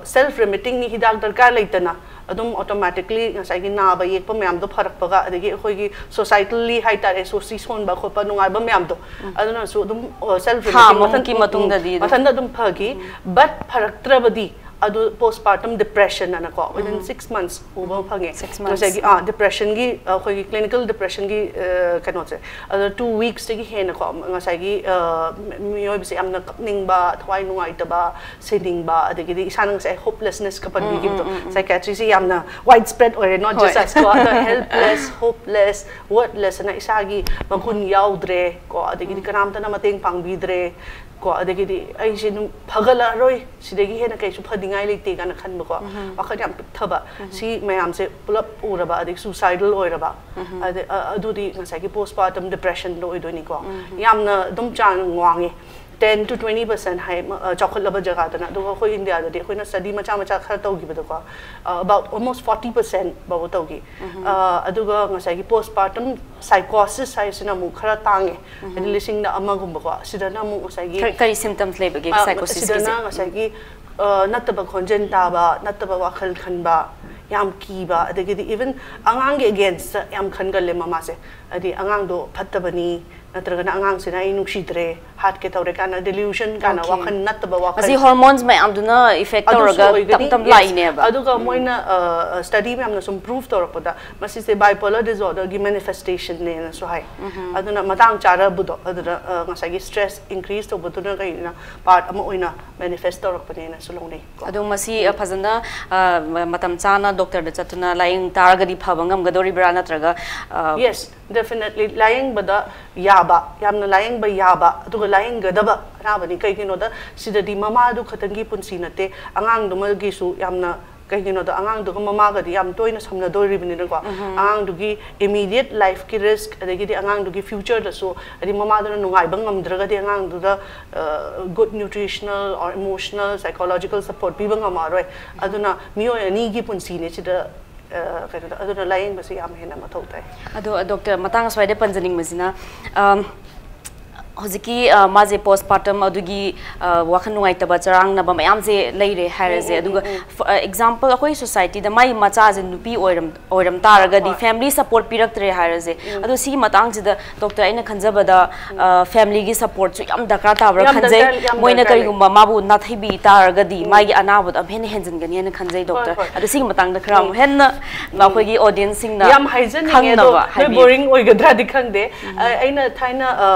ꯁꯦꯜꯐ ꯔꯦꯃꯤꯇꯤꯡꯅꯤ, ꯍꯤꯗꯥꯛ ꯗꯔꯀꯥꯔ ꯂꯩꯇꯅ ꯑꯗꯨꯝ ꯑꯣꯇꯣꯃꯦꯇꯤꯛꯂꯤ ꯉꯁꯥꯏꯒꯤ ꯅꯥꯕ ꯌꯦꯛꯄ ꯃꯌꯥꯝꯗꯣ ꯐꯔꯛꯄꯒ, ꯑꯗꯒꯤ ꯑꯩꯈꯣꯏꯒꯤ ꯁꯣꯁꯥꯏꯇꯜꯂꯤ ꯍꯥꯏꯇꯥꯔꯦ, ꯁꯣꯁꯤ ꯁꯣꯟꯕ ꯈꯣꯠꯄ ꯅꯨꯡꯉꯥꯏꯕ ꯃꯌꯥꯝꯗꯣ, ꯑꯗꯨꯅꯁꯨ ꯑꯗꯨꯝ ꯁꯦꯜꯐ ꯊꯥ ꯑꯃꯃꯨꯛꯀꯤ ꯃꯇꯨꯡꯗꯗꯤ ꯑꯗꯨꯝ ꯃꯊꯟꯇ ꯑꯗꯨꯝ ꯐꯈꯤ꯫ ꯕꯠ ꯐꯔꯛꯇ꯭ꯔꯕꯗꯤ ꯑꯗꯨ postpartum depression ꯑꯅꯀꯣ within six months ꯎꯕ ꯐꯪꯉꯦ. Six months. ꯉꯁꯥꯏꯒꯤ ꯑꯥ depressionꯒꯤ ꯑꯩꯈꯣꯏꯒꯤ clinical depressionꯒꯤ ꯀꯩꯅꯣꯁꯦ ꯑꯗꯣ two weeksꯇꯒꯤ ꯍꯦꯟꯅꯀꯣ ꯉꯁꯥꯏꯒꯤ ꯃꯤꯑꯣꯏꯕꯁꯦ ꯌꯥꯝꯅ ꯀꯞꯅꯤꯡꯕ, ꯊꯋꯥꯏ ꯅꯨꯡꯉꯥꯏꯇꯕ, ꯁꯤꯅꯤꯡꯕ, ꯑꯗꯒꯤꯗꯤ ꯏꯁꯥꯅ ꯉꯁꯥꯏ hopelessness ꯀ ꯄꯟꯕꯤꯈꯤꯕꯗꯣ psychiatryꯁꯦ ꯌꯥꯝꯅ wide spread ꯑꯣꯏꯔꯦ, not just us ꯀꯣ, ꯑꯗꯣ helpless, hopeless, worthless ꯑꯅ ꯏꯁꯥꯒꯤ ꯃꯒꯨꯟ ꯌꯥꯎꯗ꯭ꯔꯦ ꯀꯣ, ꯑꯗꯒꯤꯗꯤ ꯀꯅꯥꯝꯇꯅ ꯃꯇꯦꯡ ꯄꯥꯡꯕꯤꯗ꯭ꯔꯦ ꯀꯣ, ꯑꯗꯒꯤꯗꯤ ꯑꯩꯁꯦ ꯑꯗꯨꯝ ꯐꯒꯠꯂꯛꯑꯔꯣꯏ, ꯁꯤꯗꯒꯤ ꯍꯦꯟꯅ ꯀꯩꯁꯨ ꯐꯅꯤꯡꯉꯥꯏ ꯂꯩꯇꯦ ꯀꯥꯏꯅ ꯈꯟꯕꯀꯣ, ꯋꯥꯈꯜ ꯌꯥꯝ ꯄꯤꯛꯊꯕ, ꯁꯤ ꯃꯌꯥꯝꯁꯦ ꯄꯨꯂꯞ ꯎꯔꯕ, ꯑꯗꯒꯤ suicidal ꯑꯣꯏꯔꯕ, ꯑꯗ- ꯑ- ꯑꯗꯨꯗꯤ ꯉꯁꯥꯏꯒꯤ postpartum depressionꯗ ꯑꯣꯏꯗꯣꯏꯅꯤꯀꯣ꯫ ꯌꯥꯝꯅ ꯑꯗꯨꯝ ꯆꯥꯡ ꯋꯥꯡꯉꯦ, ten to twenty percent ꯍꯥꯏ, ꯆꯥꯎꯈꯠꯂꯕ ꯖꯒꯥꯗꯅ꯫ ꯑꯗꯨꯒ ꯑꯩꯈꯣꯏ ꯏꯟꯗꯤꯌꯥꯗꯗꯤ ꯑꯩꯈꯣꯏꯅ study ꯃꯆꯥ ꯃꯆꯥ ꯈꯔ ꯇꯧꯈꯤꯕꯗꯀꯣ, about almost forty percent ꯐꯥꯎꯕ ꯇꯧꯈꯤ꯫ ꯑꯗꯨꯒ ꯉꯁꯥꯏꯒꯤ postpartum psychosis ꯍꯥꯏꯁꯤꯅ ꯑꯃꯨꯛ ꯈꯔ ꯇꯥꯡꯉꯦ, ꯍꯥꯏꯗꯤ ꯂꯤꯁꯤꯡꯗ ꯑꯃꯒꯨꯝꯕꯀꯣ꯫ ꯁꯤꯗꯅ ꯑꯃꯨꯛ ꯉꯁꯥꯏꯒꯤ ꯀꯔꯤ symptoms ꯂꯩꯕꯒꯦ psychosisꯀꯤꯁꯦ? ꯁꯤꯗꯅ ꯉꯁꯥꯏꯒꯤ ꯑ, ꯅꯠꯇꯕ ꯈꯣꯟꯖꯦꯜ ꯇꯥꯕ, ꯅꯠꯇꯕ ꯋꯥꯈꯜ ꯈꯟꯕ, ꯌꯥꯝ ꯀꯤꯕ, ꯑꯗꯒꯤꯗꯤ even ꯑꯉꯥꯡꯒꯤ againstꯇ ꯌꯥꯝ ꯈꯟꯒꯜꯂꯦ ꯃꯃꯥꯁꯦ꯫ ꯍꯥꯏꯗꯤ ꯑꯉꯥꯡꯗꯣ ꯐꯠꯇꯕꯅꯤ, ꯅꯠꯇ꯭ꯔꯒꯅ ꯑꯉꯥꯡꯁꯤꯅ ꯑꯩ ꯅꯨꯡꯁꯤꯗ꯭ꯔꯦ, ꯍꯥꯠꯀꯦ ꯇꯧꯔꯦ ꯀꯥꯏꯅ delusion ꯀꯥꯏꯅ Okay. ꯋꯥꯈꯜ ꯅꯠꯇꯕ ꯋꯥꯈꯜ ꯃꯁꯤ hormones ꯃꯌꯥꯝꯗꯨꯅ effect ꯑꯗꯨꯁꯨ ꯇꯧꯔꯒ ꯑꯣꯏꯒꯅꯤ, ꯇꯞ ꯇꯞ yes. ꯂꯥꯛꯏꯅꯦꯕ꯫ ꯑꯗꯨꯒ ꯃꯣꯏꯅ study ꯃꯌꯥꯝꯅ ꯁꯨꯝ prove ꯇꯧꯔꯛꯄꯗ ꯃꯁꯤꯁꯦ bipolar disorderꯒꯤ manifestationꯅꯦꯅꯁꯨ ꯍꯥꯏ꯫ ꯑꯗꯨꯅ ꯃꯇꯥꯡ ꯆꯥꯔꯕꯗꯣ ꯑꯗꯨꯗ ꯑ, ꯉꯁꯥꯏꯒꯤ stress increase ꯇꯧꯕꯗꯨꯅ ꯀꯩꯅ part ꯑꯃ ꯑꯣꯏꯅ manifest ꯇꯧꯔꯛꯄꯅꯦꯅꯁꯨ ꯂꯧꯅꯩ ꯀꯣ꯫ ꯑꯗꯣ ꯃꯁꯤ ꯑ, ꯐꯖꯅ ꯑ, ꯃ- ꯃꯇꯝ ꯆꯥꯅ doctorꯗ ꯆꯠꯇꯨꯅ ꯂꯥꯌꯦꯡ ꯇꯥꯔꯒꯗꯤ ꯐꯕ ꯉꯝꯒꯗꯧꯔꯤꯕ꯭ꯔꯥ, ꯅꯠꯇ꯭ꯔꯒ ꯑ, Yes, definitely. ꯂꯥꯌꯦꯡꯕꯗ ꯌꯥꯕ, ꯌꯥꯝꯅ ꯂꯥꯌꯦꯡꯕ ꯌꯥꯕ ꯑꯗꯨꯒ ꯂꯥꯌꯦꯡꯒꯗꯕ ꯑꯅꯥꯕꯅꯤ꯫ ꯀꯩꯒꯤꯅꯣꯗ ꯁꯤꯗꯗꯤ ꯃꯃꯥꯗꯨ ꯈꯛꯇꯪꯒꯤ ꯄꯨꯟꯁꯤ ꯅꯠꯇꯦ, ꯑꯉꯥꯡꯗꯨꯃꯒꯤꯁꯨ ꯌꯥꯝꯅ, ꯀꯩꯒꯤꯅꯣꯗ ꯑꯉꯥꯡꯗꯨꯒ ꯃꯃꯥꯒꯗꯤ ꯌꯥꯝ ꯇꯣꯏꯅ ꯁꯝꯅꯗꯣꯔꯤꯕꯅꯤꯅꯀꯣ꯫ ꯑꯉꯥꯡꯗꯨꯒꯤ immediate lifeꯀꯤ risk, ꯑꯗꯒꯤꯗꯤ ꯑꯉꯥꯡꯗꯨꯒꯤ futureꯗꯁꯨ, ꯍꯥꯏꯗꯤ ꯃꯃꯥꯗꯨꯅ ꯅꯨꯡꯉꯥꯏꯕ ꯉꯝꯗ꯭ꯔꯒꯗꯤ ꯑꯉꯥꯡꯗꯨꯗ good nutritional or emotional psychological support ꯄꯤꯕ ꯉꯝꯃꯛꯑꯔꯣꯏ꯫ ꯑꯗꯨꯅ ꯃꯤꯑꯣꯏ ꯑꯅꯤꯒꯤ ꯄꯨꯟꯁꯤꯅꯦ ꯁꯤꯗ ꯑ, ꯀꯩꯅꯣꯗ꯫ ꯑꯗꯨꯅ ꯂꯥꯌꯦꯡꯕꯁꯦ ꯌꯥꯝ ꯍꯦꯟꯅ ꯃꯊꯧ ꯇꯥꯏ꯫ ꯑꯗꯣ doctor, ꯃꯇꯥꯡ ꯑꯁ꯭ꯋꯥꯏꯗ ꯄꯟꯖꯅꯤꯡꯕꯁꯤꯅ, ꯑꯝ, ꯍꯧꯖꯤꯛꯀꯤ ꯑ, ꯃꯥꯁꯦ ꯄꯣꯁꯄꯥꯔꯇꯝ ꯑꯗꯨꯒꯤ ꯑ, ꯋꯥꯈꯜ ꯅꯨꯡꯉꯥꯏꯇꯕ ꯆꯔꯥꯡꯅꯕ ꯃꯌꯥꯝꯁꯦ ꯂꯩꯔꯦ ꯍꯥꯏꯔꯁꯦ, ꯑꯗꯨꯒ ꯑꯦꯛꯖꯥꯝꯄꯜ ꯑꯩꯈꯣꯏ ꯁꯣꯁꯥꯏꯇꯤꯗ ꯃꯥꯒꯤ ꯃꯆꯥꯁꯦ ꯅꯨꯄꯤ ꯑꯣꯏꯔꯝ ꯑꯣꯏꯔꯝ ꯇꯥꯔꯒꯗꯤ, ꯐꯦꯃꯤꯂꯤ ꯁꯄꯣꯔꯠ ꯄꯤꯔꯛꯇ꯭ꯔꯦ ꯍꯥꯏꯔꯁꯦ, ꯑꯗꯣ ꯁꯤꯒꯤ ꯃꯇꯥꯡꯁꯤꯗ ꯗꯣꯛꯇꯔ, ꯑꯩꯅ ꯈꯟꯖꯕꯗ ꯐꯦꯃꯤꯂꯤꯒꯤ ꯁꯄꯣꯔꯠꯁꯨ ꯌꯥꯝ ꯗꯔꯀꯥꯔ ꯇꯥꯕ꯭ꯔꯥ ꯈꯟꯖꯩ꯫ ꯃꯣꯏꯅ ꯀꯔꯤꯒꯨꯝꯕ ꯃꯥꯕꯨ ꯅꯥꯊꯩꯕꯤ ꯇꯥꯔꯒꯗꯤ, ꯃꯥꯒꯤ ꯑꯅꯥꯕꯗꯣ ꯑꯃꯨꯛ ꯍꯦꯟꯅ ꯍꯦꯟꯖꯤꯟꯒꯅꯤ ꯍꯥꯏꯅ ꯈꯟꯖꯩ ꯗꯣꯛꯇꯔ꯫ ꯑꯗꯣ ꯁꯤꯒꯤ ꯃꯇꯥꯡꯗ ꯈꯔ ꯑꯃꯨꯛ ꯍꯦꯟꯅ ꯑꯩꯈꯣꯏꯒꯤ ꯑꯣꯗꯤꯌꯟꯁꯁꯤꯡꯅ ꯌꯥꯝ ꯍꯥꯏꯖꯅꯤꯡꯉꯦ, ꯑꯗꯣ ꯈꯪꯅꯕ ꯅꯣꯏ ꯍꯥꯏꯕꯤꯌꯨ꯫ ꯕꯣꯔꯤꯡ ꯑꯣꯏꯒꯗ꯭ꯔꯥꯗꯤ ꯈꯪꯗꯦ꯫ ꯑ, ꯑꯩꯅ ꯊꯥꯏꯅ ꯑ,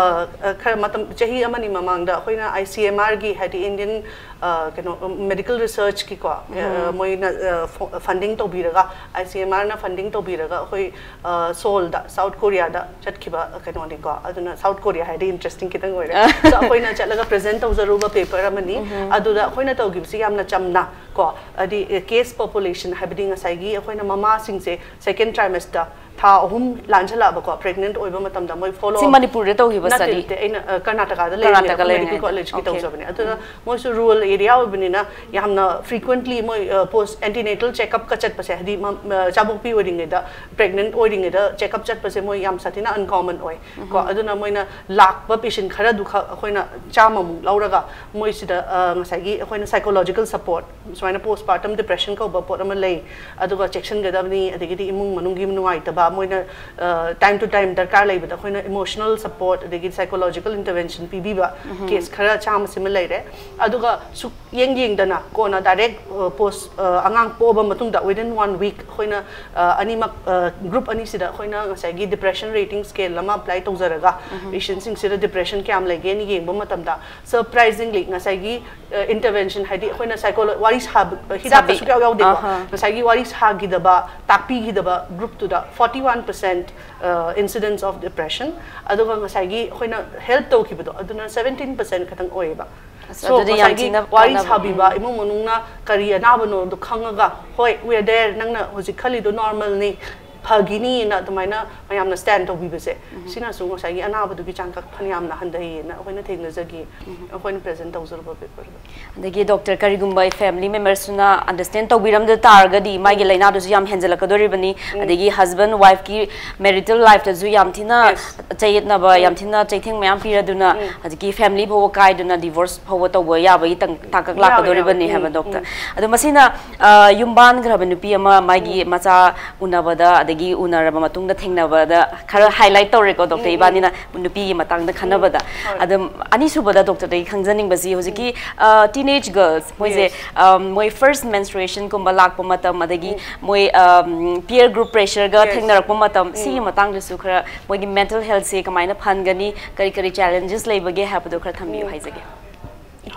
ꯑ, ꯈꯔ ꯃꯇꯝ, ꯆꯍꯤ ꯑꯃꯅꯤ ꯃꯃꯥꯡꯗ ꯑꯩꯈꯣꯏꯅ ꯑꯥꯏ ꯁꯤ ꯑꯦꯝ ꯑꯥꯔꯒꯤ, ꯍꯥꯏꯗꯤ ꯏꯟꯗꯤꯌꯟ ꯑ, ꯀꯩꯅꯣ, ꯃꯦꯗꯤꯀꯦꯜ ꯔꯤꯁꯔꯆꯀꯤꯀꯣ, ꯑ, ꯃꯣꯏꯅ ꯐꯟꯗꯤꯡ ꯇꯧꯕꯤꯔꯒ, ꯑꯥꯏ ꯁꯤ ꯑꯦꯝ ꯑꯥꯔꯅ ꯐꯟꯗꯤꯡ ꯇꯧꯕꯤꯔꯒ ꯑꯩꯈꯣꯏ ꯑ, ꯁꯣꯜꯗ, ꯁꯥꯎꯠ ꯀꯣꯔꯤꯌꯥꯗ ꯆꯠꯈꯤꯕ ꯀꯩꯅꯣꯅꯤꯀꯣ꯫ ꯑꯗꯨꯅ ꯁꯥꯎꯠ ꯀꯣꯔꯤꯌꯥ ꯍꯥꯏꯗꯤ ꯏꯟꯇꯔꯦꯁꯇꯤꯡ ꯈꯤꯇꯪ ꯑꯣꯏꯔꯦ꯫ So ꯑꯩꯈꯣꯏꯅ ꯆꯠꯂꯒ ꯄ꯭ꯔꯖꯦꯟ ꯇꯧꯖꯔꯨꯕ ꯄꯦꯄꯔ ꯑꯃꯅꯤ꯫ ꯑꯗꯨꯗ ꯑꯩꯈꯣꯏꯅ ꯇꯧꯈꯤꯕꯁꯤ ꯌꯥꯝꯅ ꯆꯝꯅ ꯀꯣ, ꯍꯥꯏꯗꯤ ꯀꯦꯁ ꯄꯣꯄꯨꯂꯦꯁꯟ, ꯍꯥꯏꯕꯗꯤ ꯉꯁꯥꯏꯒꯤ ꯑꯩꯈꯣꯏꯅ ꯃꯃꯥꯁꯤꯡꯁꯦ ꯁꯦꯀꯦꯟ ꯇ꯭ꯔꯥꯏꯃꯦꯁꯇꯔ, ꯊꯥ ꯑꯍꯨꯝ ꯂꯥꯟꯁꯜꯂꯛꯑꯕꯀꯣ, ꯄ꯭ꯔꯦꯒꯅꯦꯟꯠ ꯑꯣꯏꯕ ꯃꯇꯝꯗ ꯃꯣꯏ ꯐꯣꯂꯣ ꯁꯤ ꯃꯅꯤꯄꯨꯔꯗ ꯇꯧꯈꯤꯕ ꯅꯠꯇꯦ, ꯁ꯭ꯇꯗꯤ? ꯅꯠꯇꯦ, ꯑꯩꯅ ꯑ, ꯀꯔꯅꯥꯇꯀꯥꯗ ꯂꯩꯔꯤꯉꯩꯗ ꯀꯔꯅꯥꯇꯀ ꯑꯩꯈꯣꯏ ꯃꯦꯗꯤꯀꯦꯜ ꯂꯩꯔꯤꯉꯩꯗ꯫ ꯀꯣꯂꯦꯖꯀꯤ ꯑꯣꯀꯦ꯫ ꯇꯧꯖꯕꯅꯦ꯫ ꯑꯗꯨꯅ ꯃꯣꯏꯁꯨ ꯔꯨꯔꯦꯜ ꯑꯦꯔꯤꯌꯥ ꯑꯣꯏꯕꯅꯤꯅ ꯌꯥꯝꯅ ꯐ꯭ꯔꯤꯀ꯭ꯋꯦꯟꯠꯂꯤ ꯃꯣꯏ ꯄꯣꯁ ꯑꯦꯟꯇꯤꯅꯦꯇꯜ ꯆꯦꯛꯑꯞꯀ ꯆꯠꯄꯁꯦ, ꯍꯥꯏꯗꯤ ꯃ- ꯃ- ꯆꯥꯕꯣꯛꯄꯤ ꯑꯣꯏꯔꯤꯉꯩꯗ, ꯄ꯭ꯔꯦꯒꯅꯦꯟꯠ ꯑꯣꯏꯔꯤꯉꯩꯗ ꯆꯦꯛꯑꯞ ꯆꯠꯄꯁꯦ ꯃꯣꯏ ꯌꯥꯝ ꯁꯥꯊꯤꯅ ꯑꯟꯀꯣꯃꯟ ꯑꯣꯏ ꯀꯣ꯫ ꯑꯗꯨꯅ ꯃꯣꯏꯅ ꯂꯥꯛꯄ ꯄꯦꯁꯦꯟ ꯈꯔꯗꯨꯈꯛ ꯑꯩꯈꯣꯏꯅ ꯆꯥꯝꯃꯃꯨꯛ ꯂꯧꯔꯒ ꯃꯣꯏꯁꯤꯗ ꯑ, ꯉꯁꯥꯏꯒꯤ ꯑꯩꯈꯣꯏꯅ ꯁꯥꯏꯀꯣꯂꯣꯖꯤꯀꯦꯜ ꯁꯄꯣꯔꯠ, ꯁꯨꯃꯥꯏꯅ ꯄꯣꯁꯄꯥꯔꯇꯝ ꯗꯤꯄ꯭ꯔꯦꯁꯟ ꯀꯧꯕ ꯄꯣꯠ ꯑꯃ ꯂꯩ, ꯑꯗꯨꯒ ꯆꯦꯛꯁꯤꯟꯒꯗꯕꯅꯤ, ꯑꯗꯒꯤꯗꯤ ꯏꯃꯨꯡ ꯃꯅꯨꯡꯒꯤ ꯅꯨꯡꯉꯥꯏꯇꯕ, ꯃꯣꯏꯅ ꯇꯥꯏꯝ ꯇꯨ ꯇꯥꯏꯝ ꯗꯔꯀꯥꯔ ꯂꯩꯕꯗ ꯑꯩꯈꯣꯏꯅ ꯏꯃꯣꯁꯅꯦꯜ ꯁꯄꯣꯔꯠ, ꯑꯗꯒꯤ ꯁꯥꯏꯀꯣꯂꯣꯖꯤꯀꯦꯜ ꯏꯟꯇꯔꯚꯦꯟꯁꯟ ꯄꯤꯕꯤꯕ ꯀꯦꯁ ꯈꯔ ꯆꯥꯝꯃ ꯁꯤꯃ ꯂꯩꯔꯦ꯫ ꯑꯗꯨꯒ ꯁꯨꯛꯌꯦꯡ ꯌꯦꯡꯗꯅ ꯀꯣꯟꯅ ꯗꯥꯏꯔꯦꯛ ꯄꯣꯁ ꯑꯉꯥꯡ ꯄꯣꯛꯑꯕ ꯃꯇꯨꯡꯗ within one week ꯑꯩꯈꯣꯏꯅ ꯑ, ꯑꯅꯤꯃꯛ ꯒ꯭ꯔꯨꯞ ꯑꯅꯤꯁꯤꯗ ꯑꯩꯈꯣꯏꯅ ꯉꯁꯥꯏꯒꯤ ꯗꯤꯄ꯭ꯔꯦꯁꯟ ꯔꯦꯇꯤꯡ ꯁ꯭ꯀꯦꯜ ꯑꯃ ꯑꯦꯄ꯭ꯂꯥꯏ ꯇꯧꯖꯔꯒ ꯄꯦꯁꯦꯟꯁꯤꯡꯁꯤꯗ ꯗꯤꯄ꯭ꯔꯦꯁꯟ ꯀꯌꯥꯝ ꯂꯩꯒꯦꯅ ꯌꯦꯡꯕ ꯃꯇꯝꯗ, ꯁꯔꯄ꯭ꯔꯥꯏꯖꯤꯡꯂꯤ, ꯉꯁꯥꯏꯒꯤ ꯏꯟꯇꯔꯚꯦꯟꯁꯟ, ꯍꯥꯏꯗꯤ ꯑꯩꯈꯣꯏꯅ ꯁꯥꯏꯀꯣꯂꯣ ꯋꯥꯔꯤ ꯁꯥꯕ, ꯍꯤꯗꯥꯛꯇ ꯁꯥꯕꯤ꯫ ꯁꯨꯛꯌꯥꯎ ꯌꯥꯎꯗꯦꯀꯣ꯫ ꯑꯍꯥ꯫ ꯉꯁꯥꯏꯒꯤ ꯋꯥꯔꯤ ꯁꯥꯈꯤꯗꯕ, ꯇꯥꯛꯄꯤꯈꯤꯗꯕ ꯒ꯭ꯔꯨꯞꯇꯨꯗ forty one percent incidence of depression꯫ ꯑꯗꯨꯒ ꯉꯁꯥꯏꯒꯤ ꯑꯩꯈꯣꯏꯅ ꯍꯦꯜꯞ ꯇꯧꯈꯤꯕꯗꯣ, ꯑꯗꯨꯅ seventeen percent ꯈꯛꯇꯪ ꯑꯣꯏꯌꯦꯕ꯫ ꯑꯁ, So, ꯑꯗꯨꯗꯤ ꯌꯥꯝ ꯉꯁꯥꯏꯒꯤ ꯊꯤꯅ ꯋꯥꯔꯤ ꯀꯥꯟꯅꯕ꯫ ꯁꯥꯕꯤꯕ, ꯏꯃꯨꯡ ꯃꯅꯨꯡꯅ ꯀꯔꯤ ꯑꯅꯥꯕꯅꯣꯗꯣ ꯈꯪꯉꯒ, "ꯍꯣꯏ, we are there, ꯅꯪꯅ ꯍꯧꯖꯤꯛ ꯈꯜꯂꯤꯗꯣ ꯅꯣꯔꯃꯦꯜꯅꯤ, ꯐꯒꯤꯅꯤꯅ ꯑꯗꯨꯃꯥꯏꯅ ꯃꯌꯥꯝꯅ ꯁ꯭ꯇꯦꯟ ꯇꯧꯕꯤꯕꯁꯦ, ꯁꯤꯅꯁꯨ ꯉꯁꯥꯏꯒꯤ ꯑꯅꯥꯕꯗꯨꯒꯤ ꯆꯥꯡ ꯈꯛ ꯐꯅꯌꯥꯝꯅ ꯍꯟꯊꯩꯌꯦꯅ ꯑꯩꯈꯣꯏꯅ ꯊꯦꯡꯅꯖꯈꯤ, ꯑꯩꯈꯣꯏꯅ ꯄ꯭ꯔꯦꯖꯦꯟ ꯇꯧꯖꯔꯨꯕ ꯄꯦꯄꯔꯗ꯫ ꯑꯗꯒꯤ ꯗꯣꯛꯇꯔ, ꯀꯔꯤꯒꯨꯝꯕ ꯐꯦꯃꯤꯂꯤ ꯃꯦꯝꯕꯔꯁꯤꯅ ꯑꯟꯗꯔꯁ꯭ꯇꯦꯟ ꯇꯧꯕꯤꯔꯝꯗ ꯇꯥꯔꯒꯗꯤ ꯃꯥꯒꯤ ꯂꯥꯏꯅꯥꯗꯨꯁꯨ ꯌꯥꯝ ꯍꯦꯟꯖꯜꯂꯛꯀꯗꯣꯔꯤꯕꯅꯤ꯫ ꯑꯗꯒꯤ ꯍꯁꯕꯦꯟ ꯋꯥꯏꯐꯀꯤ ꯃꯦꯔꯤꯇꯦꯜ ꯂꯥꯏꯐꯇꯁꯨ ꯌꯥꯝ ꯊꯤꯅ Yes. ꯆꯌꯦꯠꯅꯕ, ꯌꯥꯝ ꯊꯤꯅ ꯆꯩꯊꯦꯡ ꯃꯌꯥꯝ ꯄꯤꯔꯗꯨꯅ ꯍꯧꯖꯤꯛꯀꯤ ꯐꯦꯃꯤꯂꯤ ꯐꯥꯎꯕ ꯀꯥꯏꯗꯨꯅ ꯗꯤꯚꯣꯔꯁ ꯐꯥꯎꯕ ꯇꯧꯕ ꯌꯥꯕꯒꯤ ꯇꯪ- ꯇꯥꯡꯀꯛ ꯌꯥꯎꯋꯦ, ꯂꯥꯛꯀꯗꯣꯔꯤꯕꯅꯤ ꯌꯥꯎꯋꯦ. ꯍꯥꯏꯕ ꯎꯝ, ꯗꯣꯛꯇꯔ꯫ ꯎꯝ. ꯑꯗꯣ ꯃꯁꯤꯅ ꯑ, ꯌꯨꯝꯕꯥꯟꯈ꯭ꯔꯕ ꯅꯨꯄꯤ ꯑꯃ ꯃꯥꯒꯤ ꯃꯆꯥ ꯎꯅꯕꯗ, ꯑꯗꯒꯤ ꯎꯅꯔꯕ ꯃꯇꯨꯡꯗ ꯊꯦꯡꯅꯕꯗ ꯈꯔ ꯍꯥꯏꯂꯥꯏꯠ ꯇꯧꯔꯦꯀꯣ ꯗꯣꯛꯇꯔ, ꯏꯕꯥꯅꯤꯅ ꯅꯨꯄꯤꯒꯤ ꯃꯇꯥꯡꯗ ꯈꯟꯅꯕꯗ꯫ ꯍꯣꯏ. ꯑꯗꯨꯝ ꯑꯅꯤꯁꯨꯕꯗ ꯗꯣꯛꯇꯔꯗꯒꯤ ꯈꯪꯖꯅꯤꯡꯕꯁꯤ ꯍꯧꯖꯤꯛꯀꯤ ꯇꯤꯅꯦꯖ ꯒꯔꯜꯁ ꯃꯣꯏꯁꯦ, Yes. ꯑ, ꯃꯣꯏ ꯐꯥꯔꯁ ꯃꯦꯟꯁꯇ꯭ꯔꯨꯌꯦꯁꯟꯒꯨꯝꯕ ꯂꯥꯛꯄ ꯃꯇꯝ, ꯑꯗꯒꯤ ꯃꯣꯏ ꯄꯤꯌꯔ ꯒ꯭ꯔꯨꯞ ꯄ꯭ꯔꯦꯁꯔꯒ Yes. ꯊꯦꯡꯅꯔꯛꯄ ꯃꯇꯝ, ꯁꯤꯒꯤ ꯃꯇꯥꯡꯗꯁꯨ ꯈꯔ ꯃꯣꯏꯒꯤ ꯃꯦꯟꯇꯦꯜ ꯍꯦꯜꯠꯁꯦ ꯀꯃꯥꯏꯅ ꯐꯍꯟꯒꯅꯤ, ꯀꯔꯤ ꯀꯔꯤ ꯆꯦꯂꯦꯟꯖꯦꯁ ꯂꯩꯕꯒꯦ ꯍꯥꯏꯕꯗꯣ ꯈꯔ ꯊꯝꯕꯤꯌꯨ ꯍꯥꯏꯖꯒꯦ꯫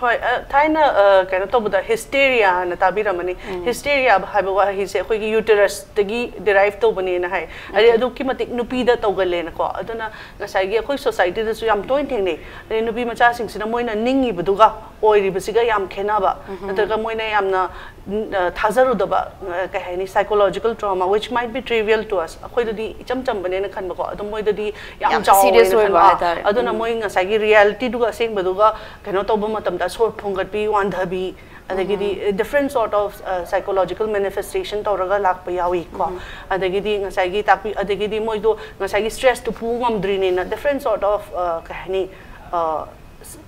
ꯍꯣꯏ, ꯑ, ꯊꯥꯏꯅ, ꯑ, ꯀꯩꯅꯣ ꯇꯧꯕꯗ ꯍꯤꯁꯇꯦꯔꯤꯌꯥꯅ ꯇꯥꯕꯤꯔꯝꯃꯅꯤ꯫ ꯍꯤꯁꯇꯦꯔꯤꯌꯥ ꯍꯥꯏꯕ ꯋꯥꯍꯩꯁꯦ ꯑꯩꯈꯣꯏꯒꯤ ꯌꯨꯇꯦꯔꯁꯇꯒꯤ ꯗꯤꯔꯥꯏꯚ ꯇꯧꯕꯅꯦꯅ ꯍꯥꯏ꯫ ꯑꯗꯩ ꯑꯗꯨꯛꯀꯤ ꯃꯇꯤꯛ ꯅꯨꯄꯤꯗ ꯇꯧꯒꯜꯂꯦꯅꯀꯣ꯫ ꯑꯗꯨꯅ ꯉꯁꯥꯏꯒꯤ ꯑꯩꯈꯣꯏ ꯁꯣꯁꯥꯏꯇꯤꯗꯁꯨ ꯌꯥꯝ ꯇꯣꯏꯅ ꯊꯦꯡꯅꯩ꯫ ꯑꯗꯩ ꯅꯨꯄꯤ ꯃꯆꯥꯁꯤꯡꯁꯤꯅ ꯃꯣꯏꯅ ꯅꯤꯡꯉꯤꯕꯗꯨꯒ ꯑꯣꯏꯔꯤꯕꯁꯤꯒ ꯌꯥꯝ ꯈꯦꯠꯅꯕ, ꯅꯠꯇ꯭ꯔꯒ ꯃꯣꯏꯅ ꯌꯥꯝꯅ, ꯎꯝ, ꯑ, ꯊꯥꯖꯔꯨꯗꯕ, ꯑ, ꯀꯩ ꯍꯥꯏꯅꯤ, psychological trauma which might be trivial to us, ꯑꯩꯈꯣꯏꯗꯗꯤ ꯏꯆꯝ ꯆꯝꯕꯅꯦꯅ ꯈꯟꯕꯀꯣ, ꯑꯗꯨꯝ ꯃꯣꯏꯗꯗꯤ ꯌꯥꯝ ꯌꯥꯝ ꯆꯥꯎꯋꯦꯅ serious ꯑꯣꯏꯕ ꯈꯟꯕ꯫ ꯑꯥ, ꯍꯥꯏꯇꯥꯔꯦ꯫ ꯑꯗꯨꯅ ꯎꯝ. ꯃꯣꯏ ꯉꯁꯥꯏꯒꯤ ꯔꯤꯌꯦꯂꯤꯇꯤꯗꯨꯒ ꯑꯁꯦꯡꯕꯗꯨꯒ ꯀꯩꯅꯣ ꯇꯧꯕ ꯃꯇꯝꯗ ꯁꯣꯔ ꯐꯨꯡꯒꯠꯄꯤ, ꯋꯥꯟꯊꯕꯤ, ꯑꯗꯒꯤꯗꯤ different sort of, uh, psychological manifestation ꯇꯧꯔꯒ ꯂꯥꯛꯄ ꯌꯥꯎꯏ ꯀꯣ꯫ ꯑꯗꯒꯤꯗꯤ ꯉꯁꯥꯏꯒꯤ ꯇꯥꯛꯄꯤ, ꯑꯗꯒꯤꯗꯤ ꯃꯣꯏꯗꯣ ꯉꯁꯥꯏꯒꯤ ꯁ꯭ꯇ꯭ꯔꯦꯁꯇꯨ ꯄꯨ ꯉꯝꯗ꯭ꯔꯤꯅꯦꯅ different sort of, uh, ꯀꯩ ꯍꯥꯏꯅꯤ, uh,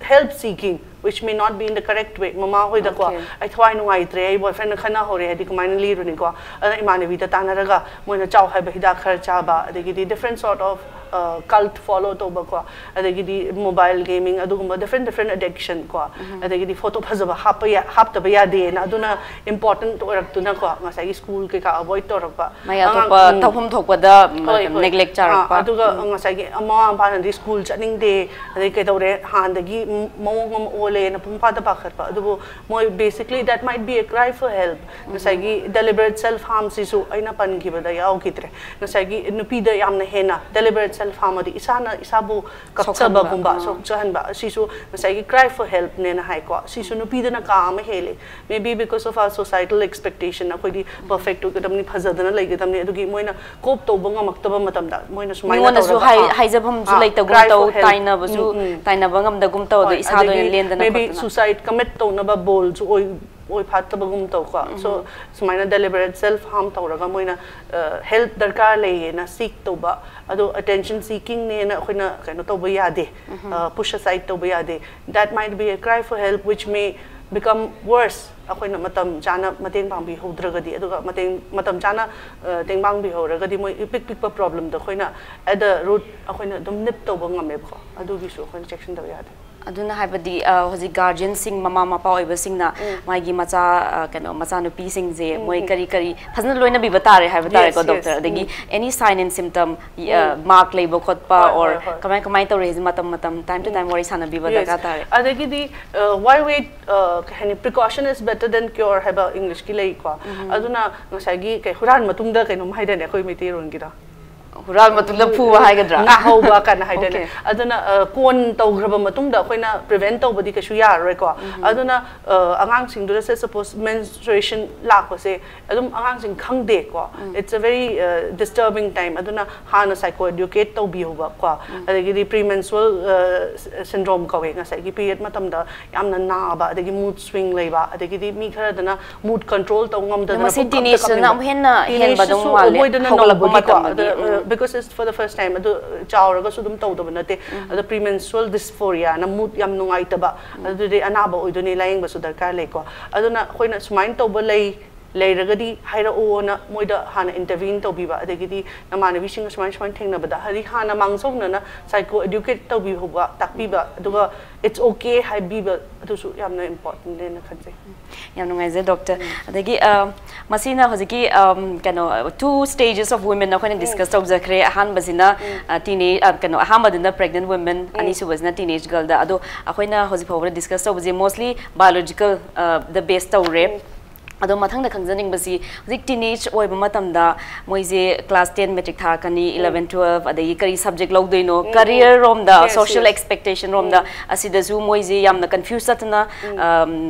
help seeking which may not be in the correct way, ꯃꯃꯥ ꯍꯣꯏꯗꯀꯣ, Okay. "ꯑꯩ ꯊꯋꯥꯏ ꯅꯨꯡꯉꯥꯏꯇ꯭ꯔꯦ, ꯑꯩ ꯕꯣꯏꯐ꯭ꯔꯦꯟꯅ ꯈꯠꯅꯍꯧꯔꯦ" ꯍꯥꯏꯗꯤ ꯀꯃꯥꯏꯅ ꯂꯤꯔꯨꯅꯤꯀꯣ? ꯑꯗꯨꯅ ꯏꯃꯥꯟꯅꯕꯤꯗ ꯇꯥꯟꯅꯔꯒ ꯃꯣꯏꯅ ꯆꯥꯎ ꯍꯥꯏꯕ ꯍꯤꯗꯥꯛ ꯈꯔ ꯆꯥꯕ, ꯑꯗꯒꯤꯗꯤ different sort of, uh, cult follow ꯇꯧꯕꯀꯣ, ꯑꯗꯒꯤꯗꯤ mobile gaming, ꯑꯗꯨꯒꯨꯝꯕ different different addiction ꯀꯣ, ꯑꯗꯒꯤꯗꯤ ꯐꯣꯇꯣ ꯐꯖꯕ ꯍꯥꯞꯄ ꯌꯥ-, ꯍꯥꯞꯇꯕ ꯌꯥꯗꯦꯅ ꯑꯗꯨꯅ important ꯑꯣꯏꯔꯛꯇꯨꯅꯀꯣ, ꯉꯁꯥꯏꯒꯤ ꯁ꯭ꯀꯨꯜ ꯀꯩꯀꯥ ꯑꯦꯚꯣꯏꯗ ꯇꯧꯔꯛꯄ, ꯃꯥꯏ ꯑꯉꯥꯡ, ꯑꯇꯣꯞꯄ ꯎꯝ. ꯇꯧꯐꯝ ꯊꯣꯛꯄꯗ, ꯎꯝ, ꯍꯣꯏ, ꯍꯣꯏ. neglect ꯆꯥꯔꯛꯄ꯫ ꯑꯥ, ꯑꯗꯨꯒ ꯉꯁꯥꯏꯒꯤ ꯃꯃꯥ ꯃꯄꯥꯅꯗꯤ ꯁ꯭ꯀꯨꯜ ꯆꯠꯅꯤꯡꯗꯦ, ꯑꯗꯩ ꯀꯩꯗꯧꯔꯦ, ꯍꯥꯟꯅꯗꯒꯤ ꯃꯑꯣꯡ ꯑꯃ ꯂꯩꯌꯦꯅ ꯄꯨꯡ ꯐꯥꯗ ꯄꯥꯈꯠꯄ꯫ ꯑꯗꯨꯕꯨ ꯃꯣꯏ basically that might be a cry for help. ꯉꯁꯥꯏꯒꯤ deliberate self harm ꯁꯤꯁꯨ ꯑꯩꯅ ꯄꯟꯈꯤꯕꯗ ꯌꯥꯎꯈꯤꯗ꯭ꯔꯦ꯫ ꯉꯁꯥꯏꯒꯤ ꯅꯨꯄꯤꯗ ꯌꯥꯝꯅ ꯍꯦꯟꯅ deliberate self harm ꯑꯗꯤ ꯏꯁꯥꯅ ꯏꯁꯥꯕꯨ ꯀꯞꯆꯕꯒꯨꯝꯕ, ꯑꯥ꯫ ꯁꯣꯛꯆꯍꯟꯕ, ꯁꯤꯁꯨ ꯉꯁꯥꯏꯒꯤ cry for help ꯅꯦꯅ ꯍꯥꯏꯀꯣ꯫ ꯁꯤꯁꯨ ꯅꯨꯄꯤꯗꯅ ꯀꯥ ꯑꯃ ꯍꯦꯜꯂꯤ꯫ Maybe because of our societal expectation, ꯑꯩꯈꯣꯏꯗꯤ perfect ꯑꯣꯏꯒꯗꯕꯅꯤ, ꯐꯖꯗꯅ ꯂꯩꯒꯗꯕꯅꯤ, ꯑꯗꯨꯒꯤ ꯃꯣꯏꯅ cope ꯇꯧꯕ ꯉꯝꯃꯛꯇꯕ ꯃꯇꯝꯗ ꯃꯣꯏꯅ ꯁꯨꯃꯥꯏꯅ ꯃꯤꯉꯣꯟꯗꯁꯨ ꯇꯧꯔꯒ, ꯍꯥꯏ- ꯑꯥ, ꯍꯥꯏꯖꯐꯝꯁꯨ ꯑꯥ, ꯂꯩꯇꯒꯨꯝ cry ꯇꯧ, for help. ꯇꯥꯏꯅꯕꯁꯨ ꯎꯝ, ꯎꯝ. ꯇꯥꯏꯅꯕ ꯉꯝꯗꯒꯨꯝ ꯇꯧ, ꯑꯗꯣ ꯍꯣꯏ, ꯏꯁꯥꯗ ꯑꯣꯏꯅ ꯑꯗꯒꯤ ꯂꯦꯟꯗꯅ maybe ꯈꯣꯠꯇꯅ꯫ Suicide commit ꯇꯧꯅꯕ ꯕꯣꯜꯁꯨ ꯑꯣꯏ ꯑꯣꯏ ꯐꯥꯠꯇꯕꯒꯨꯝ ꯇꯧꯀꯣ꯫ So ꯁꯨꯃꯥꯏꯅ deliberate self harm ꯇꯧꯔꯒ ꯃꯣꯏꯅ help ꯗꯔꯀꯥꯔ ꯂꯩꯌꯦꯅ seek ꯇꯧꯕ, ꯑꯗꯣ attention seeking ꯅꯦꯅ ꯑꯩꯈꯣꯏꯅ ꯀꯩꯅꯣ ꯇꯧꯕ ꯌꯥꯗꯦ, push aside ꯇꯧꯕ ꯌꯥꯗꯦ꯫ That might be a cry for help which may become worse, ꯑꯩꯈꯣꯏꯅ ꯃꯇꯝ ꯆꯥꯅ ꯃꯇꯦꯡ ꯄꯥꯡꯕꯤꯍꯧꯗ꯭ꯔꯒꯗꯤ, ꯑꯗꯨꯒ ꯃꯇꯦꯡ ꯃꯇꯝ ꯆꯥꯅ ꯑ, ꯇꯦꯡꯕꯥꯡꯕꯤꯍꯧꯔꯒꯗꯤ ꯃꯣꯏ ꯏꯄꯤꯛ ꯄꯤꯛꯄ problem ꯗ ꯑꯩꯈꯣꯏꯅ at the root ꯑꯩꯈꯣꯏꯅ ꯑꯗꯨꯝ nip ꯇꯧꯕ ꯉꯝꯃꯦꯕꯀꯣ꯫ ꯑꯗꯨꯒꯤꯁꯨ ꯑꯩꯈꯣꯏꯅ ꯆꯦꯛꯁꯤꯟꯗꯕ ꯌꯥꯗꯦ꯫ ꯑꯗꯨꯅ ꯍꯥꯏꯕꯗꯤ, ꯑ, ꯍꯧꯖꯤꯛ guardian ꯁꯤꯡ, ꯃꯃꯥ ꯃꯄꯥ ꯑꯣꯏꯕꯁꯤꯡꯅ ꯃꯥꯒꯤ ꯃꯆꯥ, ꯑ, ꯀꯩꯅꯣ, ꯃꯆꯥꯅꯨꯄꯤꯁꯤꯡꯁꯦ ꯃꯣꯏ ꯀꯔꯤ ꯀꯔꯤ ꯐꯖꯅ ꯂꯣꯏꯅꯕꯤꯕ ꯇꯥꯔꯦ ꯍꯥꯏꯕ ꯇꯥꯔꯦꯀꯣ, Yes, yes. doctor? ꯑꯗꯒꯤ any sign and symptom, ꯑ, mark ꯂꯩꯕ ꯈꯣꯠꯄ, ꯍꯣꯏ, or ꯍꯣꯏ, ꯍꯣꯏ. ꯀꯃꯥꯏ ꯀꯃꯥꯏꯅ ꯇꯧꯔꯦ ꯍꯥꯏꯁꯦ ꯃꯇꯝ ꯃꯇꯝ, time to time ꯋꯥꯔꯤ ꯁꯥꯟꯅꯕꯤꯕ Yes. ꯗꯔꯀꯥꯔ ꯇꯥꯔꯦ꯫ ꯑꯗꯒꯤꯗꯤ, ꯑ, why wait, ꯑ, ꯀꯩ ꯍꯥꯏꯅꯤ, precaution is better than cure ꯍꯥꯏꯕ English ꯀꯤ ꯂꯩꯀꯣ꯫ ꯑꯗꯨꯅ ꯉꯁꯥꯏꯒꯤ ꯀꯩ, ꯍꯨꯔꯥꯟ ꯃꯇꯨꯡꯗ ꯀꯩꯅꯣꯝ ꯍꯥꯏꯗꯥꯏꯅꯦ ꯑꯩꯈꯣꯏ ꯃꯩꯇꯩꯔꯣꯟꯒꯤꯗ? ꯍꯨꯔꯥꯟ ꯃꯇꯨꯡꯗ ꯐꯨꯕ ꯍꯥꯏꯒꯗ꯭ꯔꯥ? ꯉꯥꯍꯧꯕ ꯀꯥꯏꯅ ꯍꯥꯏꯗꯥꯏꯅꯦ? Okay. ꯑꯗꯨꯅ, ꯑ, ꯀꯣꯟ ꯇꯧꯈ꯭ꯔꯕ ꯃꯇꯨꯡꯗ ꯑꯩꯈꯣꯏꯅ prevent ꯇꯧꯕꯗꯤ ꯀꯩꯁꯨ ꯌꯥꯔꯔꯣꯏꯀꯣ꯫ ꯑꯗꯨꯅ, ꯑ, ꯑꯉꯥꯡꯁꯤꯡꯗꯨꯗ, say suppose, menstruation ꯂꯥꯛꯄꯁꯦ ꯑꯗꯨꯝ ꯑꯉꯥꯡꯁꯤꯡ ꯈꯪꯗꯦꯀꯣ꯫ It's a very, uh, disturbing time. ꯑꯗꯨꯅ ꯍꯥꯟꯅ psycho educate ꯇꯧꯕꯤꯍꯧꯕ ꯀꯣ꯫ ꯑꯗꯒꯤꯗꯤ premenstrual, uh, syndrome ꯀꯧꯋꯦ, ꯉꯁꯥꯏꯒꯤ period ꯃꯇꯝꯗ ꯌꯥꯝꯅ ꯅꯥꯕ, ꯑꯗꯒꯤ mood swing ꯂꯩꯕ, ꯑꯗꯒꯤꯗꯤ ꯃꯤ ꯈꯔꯗꯅ mood control ꯇꯧ ꯉꯝꯗꯗꯅ ꯃꯁꯤ ꯄꯪꯀꯞꯇ teenage ꯁꯤꯅ ꯀꯞꯅꯤꯡꯕ꯫ ꯑꯃꯨꯛ ꯍꯦꯟꯅ Teenage ꯍꯦꯟꯕꯗꯧ ꯁꯤꯁꯨ ꯃꯥꯜꯂꯦ, ꯃꯣꯏꯗꯅ ꯍꯧꯒꯠꯂꯛꯄ ꯅꯧꯕꯒꯤꯀꯣ꯫ ꯃꯇꯝꯗꯗꯤ꯫ ꯑꯗ, ꯎꯝ꯫ Because it's for the first time, ꯑꯗꯨ ꯆꯥꯎꯔꯒꯁꯨ ꯑꯗꯨꯝ ꯇꯧꯗꯕ ꯅꯠꯇꯦ꯫ ꯑꯗ premenstrual dysphoria ꯅ mood ꯌꯥꯝ ꯅꯨꯡꯉꯥꯏꯇꯕ, ꯑꯗꯨꯗꯤ ꯑꯅꯥꯕ ꯑꯣꯏꯗꯣꯏꯅꯤ, ꯂꯥꯌꯦꯡꯕꯁꯨ ꯗꯔꯀꯥꯔ ꯂꯩꯀꯣ꯫ ꯑꯗꯨꯅ ꯑꯩꯈꯣꯏꯅ ꯁꯨꯃꯥꯏꯅ ꯇꯧꯕ ꯂꯩ, ꯂꯩꯔꯒꯗꯤ ꯍꯥꯏꯔꯛꯑꯣꯅ ꯃꯣꯏꯗ ꯍꯥꯟꯅ intervene ꯇꯧꯕꯤꯕ, ꯑꯗꯒꯤꯗꯤ ꯅꯃꯥꯟꯅꯕꯤꯁꯤꯡꯒ ꯁꯨꯃꯥꯏ ꯁꯨꯃꯥꯏꯅ ꯊꯦꯡꯅꯕꯗ ꯍꯥꯏꯗꯤ ꯍꯥꯟꯅ ꯃꯥꯡꯖꯧꯅꯅ psycho educate ꯇꯧꯕꯤꯍꯧꯕ, ꯇꯥꯛꯄꯤꯕ, ꯑꯗꯨꯒ it's okay ꯍꯥꯏꯕꯤꯕ, ꯑꯗꯨꯁꯨ ꯌꯥꯝꯅ important ꯅꯦꯅ ꯈꯟꯖꯩ꯫ ꯌꯥꯝ ꯅꯨꯡꯉꯥꯏꯖꯩ ꯗꯣꯛꯇꯔ꯫ ꯑꯗꯒꯤ ꯑ, ꯃꯁꯤꯅ ꯍꯧꯖꯤꯛꯀꯤ ꯑꯝ, ꯀꯩꯅꯣ, two stages of women ꯑꯩꯈꯣꯏꯅ discuss ꯇꯧꯖꯈ꯭ꯔꯦ꯫ ꯑꯍꯥꯟꯕꯁꯤꯅ ꯑ, teenage ꯑ, ꯀꯩꯅꯣ, ꯑꯍꯥꯟꯕꯗꯨꯅ pregnant women, ꯑꯅꯤꯁꯨꯕꯁꯤꯅ teenage girlꯗ꯫ ꯑꯗꯣ ꯑꯩꯈꯣꯏꯅ ꯍꯧꯖꯤꯛ ꯐꯥꯎꯕꯗ discuss ꯇꯧꯕꯁꯦ mostly biological ꯗ base ꯇꯧꯔꯦ꯫ ꯑꯗꯣ ꯃꯊꯪꯗ ꯈꯪꯖꯅꯤꯡꯕꯁꯤ, ꯍꯧꯖꯤꯛ teenage ꯑꯣꯏꯕ ꯃꯇꯝꯗ ꯃꯣꯏꯁꯦ class ten matric ꯊꯥꯔꯛꯀꯅꯤ, eleven twelve, ꯑꯗꯒꯤ ꯀꯔꯤ subject ꯂꯧꯗꯣꯏꯅꯣ, career ꯔꯣꯝꯗ, Yes, social yes. expectation ꯔꯣꯝꯗ, ꯑꯁꯤꯗꯁꯨ ꯃꯣꯏꯁꯦ ꯌꯥꯝꯅ confuse ꯆꯠꯇꯅ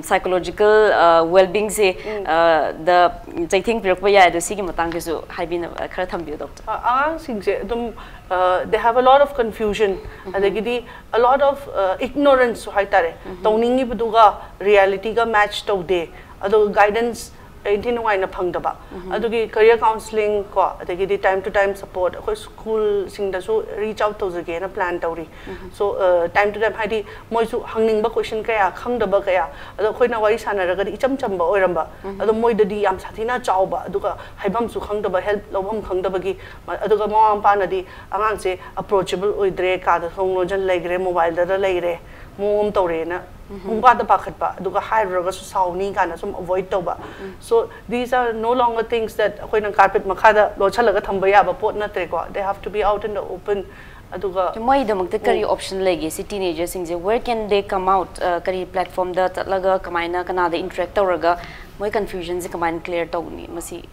psychological well beingꯁꯦ ꯗ ꯆꯩꯊꯦꯡ ꯄꯤꯔꯛꯄ ꯌꯥꯏ꯫ ꯑꯗꯣ ꯁꯤꯒꯤ ꯃꯇꯥꯡꯗꯁꯨ ꯍꯥꯏꯕꯤꯅꯕ ꯈꯔ ꯊꯝꯕꯤꯌꯨ ꯗꯣꯛꯇꯔ꯫ ꯑ- ꯑꯉꯥꯡꯁꯤꯡꯁꯦ ꯑꯗꯨꯝ, uh, they have a lot of confusion, ꯑꯗꯒꯤꯗꯤ a lot of, uh, ignorance ꯁꯨ ꯍꯥꯏꯇꯥꯔꯦ꯫ ꯇꯧꯅꯤꯡꯉꯤꯕꯗꯨꯒ reality ꯒ match ꯇꯧꯗꯦ, ꯑꯗꯨꯒ guidance ꯏꯟꯊꯤ ꯅꯨꯡꯉꯥꯏꯅ ꯐꯪꯗꯕ, ꯑꯗꯨꯒꯤ career counselling ꯀꯣ, ꯑꯗꯒꯤꯗꯤ time to time support ꯑꯩꯈꯣꯏ ꯁ꯭ꯀꯨꯜꯁꯤꯡꯗꯁꯨ reach out ꯇꯧꯖꯒꯦꯅ plan ꯇꯧꯔꯤ꯫ So, uh, time to time ꯍꯥꯏꯗꯤ ꯃꯣꯏꯁꯨ ꯍꯪꯅꯤꯡꯕ question ꯀꯌꯥ, ꯈꯪꯗꯕ ꯀꯌꯥ, ꯑꯗꯣ ꯑꯩꯈꯣꯏꯅ ꯋꯥꯔꯤ ꯁꯥꯟꯅꯔꯒꯗꯤ ꯏꯆꯝ ꯆꯝꯕ ꯑꯣꯏꯔꯝꯕ, ꯑꯗꯣ ꯃꯣꯏꯗꯗꯤ ꯌꯥꯝ ꯁꯥꯊꯤꯅ ꯆꯥꯎꯕ, ꯑꯗꯨꯒ ꯍꯥꯏꯐꯝꯁꯨ ꯈꯪꯗꯕ, help ꯂꯧꯐꯝ ꯈꯪꯗꯕꯒꯤ, ꯃ- ꯑꯗꯨꯒ ꯃꯃꯥ ꯃꯄꯥꯅꯗꯤ ꯑꯉꯥꯡꯁꯦ approachable ꯑꯣꯏꯗ꯭ꯔꯦ, ꯀꯥꯗ ꯊꯣꯡ ꯂꯣꯟꯁꯤꯟ ꯂꯩꯈ꯭ꯔꯦ, mobile ꯗ ꯂꯩꯈ꯭ꯔꯦ, ꯃꯑꯣꯡ ꯑꯃ ꯇꯧꯔꯦꯅ ꯄꯨꯡꯄꯥꯗ ꯄꯥꯈꯠꯄ, ꯑꯗꯨꯒ ꯍꯥꯏꯔꯨꯔꯒꯁꯨ ꯁꯥꯎꯅꯤ ꯀꯥꯏꯅ ꯁꯨꯝ avoid ꯇꯧꯕ꯫ So these are no longer things that ꯑꯩꯈꯣꯏꯅ carpet ꯃꯈꯥꯗ ꯂꯣꯠꯁꯤꯜꯂꯒ ꯊꯝꯕ ꯌꯥꯕ ꯄꯣꯠ ꯅꯠꯇ꯭ꯔꯦꯀꯣ, they have to be out in the open꯫ ꯑꯗꯨꯒ ꯃꯣꯏꯒꯤꯗꯃꯛꯇ ꯀꯔꯤ option ꯂꯩꯒꯦ ꯁꯤ teenager ꯁꯤꯡꯁꯦ? Where can they come out? ꯑ, ꯀꯔꯤ platform ꯗ ꯆꯠꯂꯒ, ꯀꯃꯥꯏꯅ, ꯀꯅꯥꯗ interact ꯇꯧꯔꯒ ꯃꯣꯏ confusion ꯁꯦ ꯀꯃꯥꯏꯅ clear ꯇꯧꯒꯅꯤ? ꯃꯁꯤ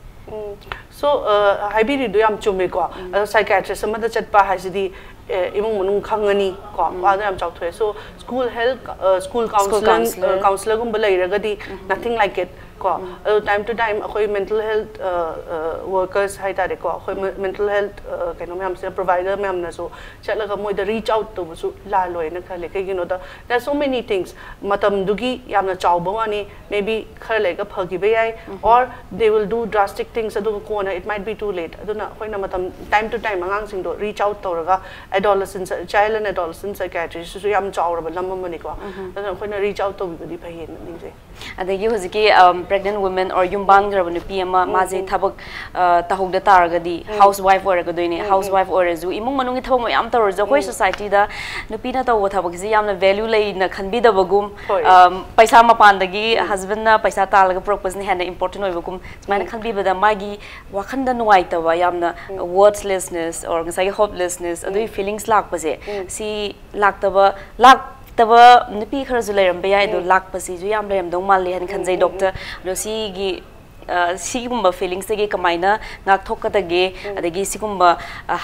So, uh, ꯍꯥꯏꯕꯤꯔꯤꯗꯣ ꯌꯥꯝ ꯆꯨꯝꯃꯦꯀꯣ꯫ ꯑꯗꯣ psychiatrist ꯑꯃꯗ ꯆꯠꯄ ꯍꯥꯏꯁꯤꯗꯤ, ꯑꯦ, ꯏꯃꯨꯡ ꯃꯅꯨꯡ ꯈꯪꯉꯅꯤ ꯀꯣ, ꯋꯥꯗꯣ ꯌꯥꯝ ꯆꯥꯎꯊꯣꯛꯑꯦ꯫ So school health, uh, school counselor, counselor. Uh, counselor ꯒꯨꯝꯕ ꯂꯩꯔꯒꯗꯤ nothing like it ꯀꯣ꯫ ꯑꯗꯣ time to time ꯑꯩꯈꯣꯏ mental health, uh, uh, workers ꯍꯥꯏꯇꯥꯔꯦꯀꯣ, ꯑꯩꯈꯣꯏ mental health, uh, ꯀꯩꯅꯣ ꯃꯌꯥꯝꯁꯤꯅ, provider ꯃꯌꯥꯝꯅꯁꯨ ꯆꯠꯂꯒ ꯃꯣꯏꯗ reach out ꯇꯧꯕꯁꯨ ꯂꯥꯜꯂꯣꯏꯅ ꯈꯜꯂꯦ꯫ ꯀꯩꯒꯤꯅꯣꯗ, there are so many things, ꯃꯇꯝꯗꯨꯒꯤ ꯌꯥꯝꯅ ꯆꯥꯎꯕ ꯋꯥꯅꯤ, maybe ꯈꯔ ꯂꯩꯔꯒ ꯐꯈꯤꯕ ꯌꯥꯏ, or they will do drastic things, ꯑꯗꯨꯒ ꯀꯣꯟꯅ it might be too late꯫ ꯑꯗꯨꯅ ꯑꯩꯈꯣꯏꯅ ꯃꯇꯝ, time to time ꯑꯉꯥꯡꯁꯤꯡꯗꯣ reach out ꯇꯧꯔꯒ, adolescent, child and adolescent psychiatry ꯁꯤꯁꯨ ꯌꯥꯝ ꯆꯥꯎꯔꯕ ꯂꯝ ꯑꯃꯅꯤꯀꯣ꯫ ꯑꯗꯨꯅ ꯑꯩꯈꯣꯏꯅ reach out ꯇꯧꯕꯤꯕꯗꯤ ꯐꯩꯌꯦꯅ ꯅꯤꯡꯖꯩ꯫ ꯑꯗꯒꯤ ꯍꯧꯖꯤꯛꯀꯤ, ꯑꯝ, Pregnant women or ꯌꯨꯝ ꯄꯥꯟꯈ꯭ꯔꯕ ꯅꯨꯄꯤ ꯑꯃ ꯃꯥꯁꯦ ꯊꯕꯛ ꯑ, ꯇꯧꯍꯧꯗ ꯇꯥꯔꯒꯗꯤ ꯍꯥꯎꯁ ꯋꯥꯏꯐ ꯑꯣꯏꯔꯒꯗꯣꯏꯅꯦ꯫ ꯍꯥꯎꯁ ꯋꯥꯏꯐ ꯑꯣꯏꯔꯁꯨ ꯏꯃꯨꯡ ꯃꯅꯨꯡꯒꯤ ꯊꯕꯛ ꯃꯌꯥꯝ ꯇꯧꯔꯁꯨ ꯑꯩꯈꯣꯏ ꯁꯣꯁꯥꯏꯇꯤꯗ ꯅꯨꯄꯤꯅ ꯇꯧꯕ ꯊꯕꯛꯁꯤ ꯌꯥꯝꯅ ꯚꯦꯂ꯭ꯌꯨ ꯂꯩꯅ ꯈꯟꯕꯤꯗꯕꯒꯨꯝ, ꯍꯣꯏ꯫ ꯑ, ꯄꯩꯁꯥ ꯃꯄꯥꯟꯗꯒꯤ ꯍꯁꯕꯦꯟꯅ ꯄꯩꯁꯥ ꯇꯥꯜꯂꯒ ꯄꯨꯔꯛꯄꯁꯤꯅ ꯍꯦꯟꯅ ꯏꯝꯄꯣꯔꯇꯦꯟ ꯑꯣꯏꯕꯒꯨꯝ ꯁꯨꯃꯥꯏꯅ ꯈꯟꯕꯤꯕꯗ ꯃꯥꯒꯤ ꯋꯥꯈꯟꯗ ꯅꯨꯡꯉꯥꯏꯇꯕ, ꯌꯥꯝꯅ ꯋꯔꯠꯂꯦꯁꯅꯦꯁ ꯑꯣꯔ ꯉꯁꯥꯏꯒꯤ ꯍꯣꯞꯂꯦꯁꯅꯦꯁ ꯑꯗꯨꯒꯤ ꯐꯤꯂꯤꯡꯁ ꯂꯥꯛꯄꯁꯦ ꯁꯤ ꯂꯥꯛꯇꯕ ꯂꯥꯛꯇꯕ ꯅꯨꯄꯤ ꯈꯔꯁꯨ ꯂꯩꯔꯝꯕ ꯌꯥꯏ, ꯑꯗꯣ ꯂꯥꯛꯄꯁꯤꯁꯨ ꯌꯥꯝ ꯂꯩꯔꯝꯗꯧ ꯃꯥꯜꯂꯦ ꯍꯥꯏꯅ ꯈꯟꯖꯩ ꯗꯣꯛꯇꯔ꯫ ꯑꯗꯣ ꯁꯤꯒꯤ ꯑ, ꯁꯤꯒꯨꯝꯕ ꯐꯤꯂꯤꯡꯁꯇꯒꯤ ꯀꯃꯥꯏꯅ ꯉꯥꯛꯊꯣꯛꯀꯗꯒꯦ, ꯑꯗꯒꯤ ꯁꯤꯒꯨꯝꯕ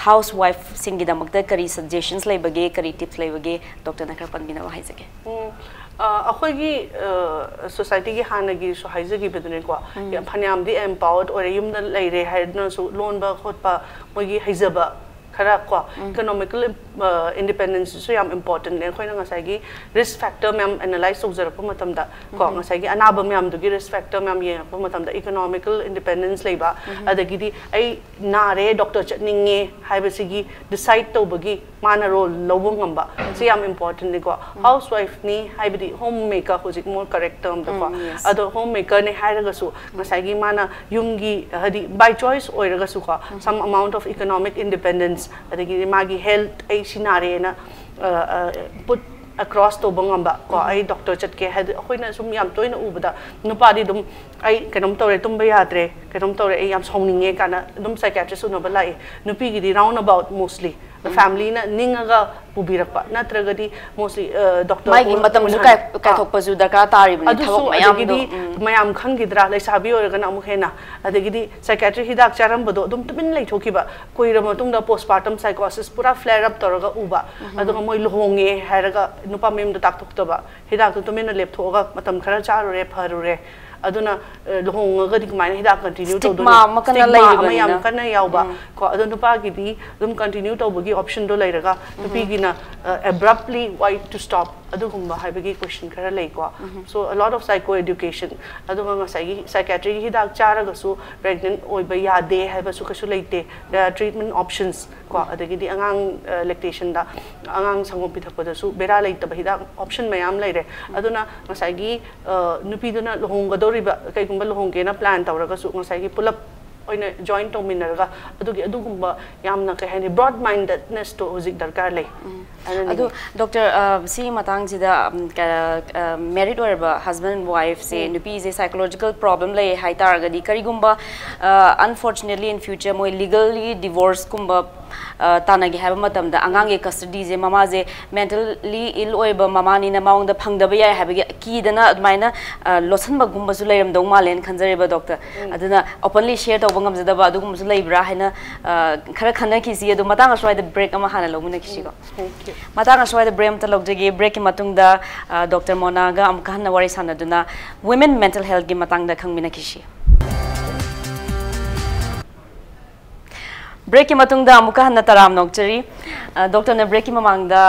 ꯍꯥꯎꯁ ꯋꯥꯏꯐꯁꯤꯡꯒꯤꯗꯃꯛꯇ ꯀꯔꯤ ꯁꯖꯦꯁꯟꯁ ꯂꯩꯕꯒꯦ, ꯀꯔꯤ ꯇꯤꯞꯁ ꯂꯩꯕꯒꯦ, ꯗꯣꯛꯇꯔꯅ ꯈꯔ ꯄꯟꯕꯤꯅꯕ ꯍꯥꯏꯖꯒꯦ꯫ ꯎꯝ, ꯑ, ꯑꯩꯈꯣꯏꯒꯤ ꯁꯣꯁꯥꯏꯇꯤꯒꯤ ꯍꯥꯟꯅꯒꯤꯁꯨ ꯍꯥꯏꯖꯈꯤꯕꯗꯨꯅꯦꯀꯣ, ꯌꯥꯝ ꯐꯅꯌꯥꯝꯗꯤ ꯑꯦꯝꯄꯥꯋꯔꯗ ꯑꯣꯏꯔꯦ, ꯌꯨꯝꯗ ꯂꯩꯔꯦ ꯍꯥꯏꯗꯨꯅꯁꯨ ꯂꯣꯟꯕ ꯈꯣꯠꯄ, ꯃꯣꯏꯒꯤ ꯍꯩꯖꯕ ꯈꯔ ꯀꯣ, ꯏꯀꯣꯅꯣꯃꯤꯀꯦꯜ ꯏꯟꯗꯤꯄꯦꯟꯗꯦꯟꯁꯁꯤꯁꯨ ꯌꯥꯝ ꯏꯝꯄꯣꯔꯇꯦꯟꯅꯦ꯫ ꯑꯩꯈꯣꯏꯅ ꯉꯁꯥꯏꯒꯤ ꯔꯤꯁꯛ ꯐꯦꯛꯇꯔ ꯃꯌꯥꯝ ꯑꯦꯅꯥꯂꯥꯏꯁ ꯇꯧꯖꯔꯛꯄ ꯃꯇꯝꯗ ꯀꯣ, ꯉꯁꯥꯏꯒꯤ ꯑꯅꯥꯕ ꯃꯌꯥꯝꯗꯨꯒꯤ ꯔꯤꯁꯛ ꯐꯦꯛꯇꯔ ꯃꯌꯥꯝ ꯌꯦꯡꯉꯛꯄ ꯃꯇꯝꯗ ꯏꯀꯣꯅꯣꯃꯤꯀꯦꯜ ꯏꯟꯗꯤꯄꯦꯟꯗꯦꯟꯁ ꯂꯩꯕ, ꯑꯗꯒꯤꯗꯤ ꯑꯩ ꯅꯥꯔꯦ, ꯗꯣꯛꯇꯔ ꯆꯠꯅꯤꯡꯉꯦ ꯍꯥꯏꯕꯁꯤꯒꯤ ꯗꯤꯁꯥꯏꯗ ꯇꯧꯕꯒꯤ ꯃꯥꯅ ꯔꯣꯜ ꯂꯧꯕ ꯉꯝꯕ, ꯁꯤ ꯌꯥꯝ ꯏꯝꯄꯣꯔꯇꯦꯟꯅꯤꯀꯣ꯫ ꯍꯥꯎꯁ ꯋꯥꯏꯐꯅꯤ ꯍꯥꯏꯕꯗꯤ ꯍꯣꯝ ꯃꯦꯀꯔ, ꯍꯧꯖꯤꯛ ꯃꯣꯔ ꯀꯔꯦꯛ ꯇꯔꯝꯗꯀꯣ꯫ Um, yes. ꯑꯗꯣ ꯍꯣꯝ ꯃꯦꯀꯔꯅꯦ ꯍꯥꯏꯔꯒꯁꯨ ꯉꯁꯥꯏꯒꯤ ꯃꯥꯅ ꯌꯨꯝꯒꯤ, ꯍꯥꯏꯗꯤ ꯕꯥꯏ ꯆꯣꯏꯁ ꯑꯣꯏꯔꯒꯁꯨꯀꯣ, some amount of economic independence, ꯑꯗꯒꯤꯗꯤ ꯃꯥꯒꯤ ꯍꯦꯜꯊ, ꯑꯩ ꯁꯤ ꯅꯥꯔꯦꯅ ꯄꯨꯠ ꯑꯦꯀ꯭ꯔꯣꯁ ꯇꯧꯕ ꯉꯝꯕ ꯀꯣ꯫ ꯑꯩ ꯗꯣꯛꯇꯔ ꯆꯠꯀꯦ ꯍꯥꯏꯗꯤ, ꯑꯩꯈꯣꯏꯅ ꯁꯨꯝ ꯌꯥꯝ ꯇꯣꯏꯅ ꯎꯕꯗ ꯅꯨꯄꯥꯗꯤ ꯑꯗꯨꯝ, "ꯑꯩ ꯀꯩꯅꯣꯝ ꯇꯧꯔꯦ, ꯇꯨꯝꯕ ꯌꯥꯗ꯭ꯔꯦ, ꯀꯩꯅꯣꯝ ꯇꯧꯔꯦ, ꯑꯩ ꯌꯥꯝ ꯁꯥꯎꯅꯤꯡꯉꯦ" ꯀꯥꯏꯅ ꯑꯗꯨꯝ ꯁꯥꯏꯀꯤꯌꯥꯇ꯭ꯔꯤꯁ ꯎꯅꯕ ꯂꯥꯛꯏ꯫ ꯅꯨꯄꯤꯒꯤꯗꯤ ꯔꯥꯎꯟ ꯑꯕꯥꯎꯠ ꯃꯣꯁꯂꯤ ꯐꯦꯃꯤꯂꯤꯅ ꯅꯤꯡꯉꯒ ꯄꯨꯕꯤꯔꯛꯄ, ꯅꯠꯇ꯭ꯔꯒꯗꯤ ꯃꯣꯁꯂꯤ ꯗꯣꯛꯇꯔ ꯃꯥꯒꯤ ꯃꯇꯝꯁꯨ ꯀꯥꯏ-, ꯀꯥꯏꯊꯣꯛꯄꯁꯨ ꯗꯔꯀꯥꯔ ꯇꯥꯔꯤꯕꯅꯤ, ꯑꯗꯨꯁꯨ꯫ ꯊꯕꯛ ꯃꯌꯥꯝꯗꯣ꯫ ꯑꯗꯒꯤꯗꯤ ꯎꯝ꯫ ꯃꯌꯥꯝ ꯈꯪꯈꯤꯗ꯭ꯔꯥ, ꯂꯩꯁꯥꯕꯤ ꯑꯣꯏꯔꯒꯅ ꯑꯃꯨꯛ ꯍꯦꯟꯅ꯫ ꯑꯗꯒꯤꯗꯤ ꯁꯥꯏꯀꯤꯌꯥꯇ꯭ꯔꯤ ꯍꯤꯗꯥꯛ ꯆꯥꯔꯝꯕꯗꯣ ꯑꯗꯨꯝ ꯇꯨꯃꯤꯟ ꯂꯩꯊꯣꯛꯈꯤꯕ, ꯀꯨꯏꯔꯕ ꯃꯇꯨꯡꯗ ꯄꯣꯁꯄꯥꯔꯇꯝ ꯁꯥꯏꯀꯣꯁꯤꯁ ꯄꯨꯔꯥ ꯐ꯭ꯂꯦꯌꯔ ꯑꯞ ꯇꯧꯔꯒ ꯎꯕ꯫ ꯑꯗꯨꯒ ꯃꯣꯏ ꯂꯨꯍꯣꯡꯉꯦ ꯍꯥꯏꯔꯒ ꯅꯨꯄꯥ ꯃꯌꯨꯝꯗ ꯇꯥꯛꯊꯣꯛꯇꯕ, ꯍꯤꯗꯥꯛꯇꯨ ꯇꯨꯃꯤꯟꯅ ꯂꯦꯞꯊꯣꯛꯑꯒ ꯃꯇꯝ ꯈꯔ ꯆꯥꯔꯨꯔꯦ, ꯐꯔꯨꯔꯦ꯫ ꯑꯗꯨꯅ ꯑ, ꯂꯨꯍꯣꯡꯉꯒꯗꯤ ꯀꯃꯥꯏꯅ ꯍꯤꯗꯥꯛ ꯀꯟꯇꯤꯅ꯭ꯌꯨ Stigma ꯇꯧꯗꯣꯏꯅꯣ? ꯑꯃ ꯀꯟꯅ Stigma ꯑꯃ ꯂꯩꯔꯤꯕꯅꯤꯅ꯫ ꯌꯥꯝ ꯀꯟꯅ ꯌꯥꯎꯕ ꯎꯝ꯫ ꯀꯣ꯫ ꯑꯗꯣ ꯅꯨꯄꯥꯒꯤꯗꯤ ꯑꯗꯨꯝ ꯀꯟꯇꯤꯅ꯭ꯌꯨ ꯇꯧꯕꯒꯤ ꯑꯣꯞꯁꯟꯗꯣ ꯂꯩꯔꯒ, ꯅꯨꯄꯤꯒꯤꯅ ꯑꯦꯕ꯭ꯔꯞꯂꯤ ꯋꯥꯏ ꯇꯨ ꯁ꯭ꯇꯣꯞ ꯑꯗꯨꯒꯨꯝꯕ ꯍꯥꯏꯕꯒꯤ question ꯈꯔ ꯂꯩꯀꯣ. So a lot of psycho education. ꯑꯗꯨꯒ ꯉꯁꯥꯏꯒꯤ psychiatryꯒꯤ ꯍꯤꯗꯥꯛ ꯆꯥꯔꯒꯁꯨ pregnant ꯑꯣꯏꯕ ꯌꯥꯗꯦ ꯍꯥꯏꯕꯁꯨ ꯀꯩꯁꯨ ꯂꯩꯇꯦ. There are treatment options ꯀꯣ. ꯑꯗꯒꯤꯗꯤ ꯑꯉꯥꯡ lactationꯗ, ꯑꯉꯥꯡ ꯁꯪꯒꯣꯝ ꯄꯤꯊꯛꯄꯗꯁꯨ ꯕꯦꯔꯥ ꯂꯩꯇꯕ ꯍꯤꯗꯥꯛ option ꯃꯌꯥꯝ ꯂꯩꯔꯦ. ꯑꯗꯨꯅ ꯉꯁꯥꯏꯒꯤ ꯅꯨꯄꯤꯗꯨꯅ ꯂꯨꯍꯣꯡꯒꯗꯧꯔꯤꯕ, ꯀꯩꯒꯨꯝꯕ ꯂꯨꯍꯣꯡꯒꯦꯅ plan ꯇꯧꯔꯒꯁꯨ ꯉꯁꯥꯏꯒꯤ ꯄꯨꯂꯞ ꯑꯣꯏꯅ join ꯇꯧꯃꯤꯟꯅꯔꯒ ꯑꯗꯨꯒꯤ ꯑꯗꯨꯒꯨꯝꯕ ꯌꯥꯝꯅ ꯀꯩ ꯍꯥꯏꯅꯤ, broad mindednessꯇꯣ ꯍꯧꯖꯤꯛ ꯗꯔꯀꯥꯔ ꯂꯩ. ꯑꯗꯨ doctor, ꯁꯤꯒꯤ ꯃꯇꯥꯡꯁꯤꯗ married ꯑꯣꯏꯔꯕ husband wifeꯁꯦ, ꯅꯨꯄꯤꯁꯦ psychological problem ꯂꯩ ꯍꯥꯏꯇꯥꯔꯒꯗꯤ, ꯀꯔꯤꯒꯨꯝꯕ unfortunately in future ꯃꯣꯏ legally divorceꯀꯨꯝꯕ ꯇꯥꯟꯅꯒꯦ ꯍꯥꯏꯕ ꯃꯇꯝꯗ ꯑꯉꯥꯡꯒꯤ custodyꯁꯦ ꯃꯃꯥꯁꯦ mentally ill ꯑꯣꯏꯕ ꯃꯃꯥꯅꯤꯅ ꯃꯉꯣꯟꯗ ꯐꯪꯗꯕ ꯌꯥꯏ ꯍꯥꯏꯕꯒꯤ ꯀꯤꯗꯅ ꯑꯗꯨꯃꯥꯏꯅ ꯂꯣꯠꯁꯤꯟꯕꯒꯨꯝꯕꯁꯨ ꯂꯩꯔꯝꯗꯧ ꯃꯥꯜꯂꯦꯅ ꯈꯟꯖꯔꯦꯕ doctor. ꯑꯗꯨꯅ openly share ꯇꯧꯕ ꯉꯝꯖꯗꯕ ꯑꯗꯨꯒꯨꯝꯕꯁꯨ ꯂꯩꯕ꯭ꯔꯥ ꯍꯥꯏꯅ ꯈꯔ ꯈꯟꯅꯈꯤꯁꯤ꯫ ꯑꯗꯣ ꯃꯇꯥꯡ ꯑꯁ꯭ꯋꯥꯏꯗ break ꯑꯃ ꯍꯥꯟꯅ ꯂꯧꯃꯤꯟꯅꯈꯤꯁꯤꯀꯣ. ꯃꯇꯥꯡ ꯑꯁ꯭ꯋꯥꯏꯗ break ꯑꯃꯇ ꯂꯧꯖꯒꯦ. Breakꯀꯤ ꯃꯇꯨꯡꯗ doctor ꯃꯣꯅꯥꯒ ꯑꯃꯨꯛꯀ ꯍꯟꯅ ꯋꯥꯔꯤ ꯁꯥꯟꯅꯗꯨꯅ women mental healthꯀꯤ ꯃꯇꯥꯡꯗ ꯈꯪꯃꯤꯟꯅꯈꯤꯁꯤ꯫ Breakꯀꯤ ꯃꯇꯨꯡꯗ ꯑꯃꯨꯛꯀ ꯍꯟꯅ ꯇꯔꯥꯝꯅ ꯑꯣꯛꯆꯔꯤ꯫ Doctorꯅ breakꯀꯤ ꯃꯃꯥꯡꯗ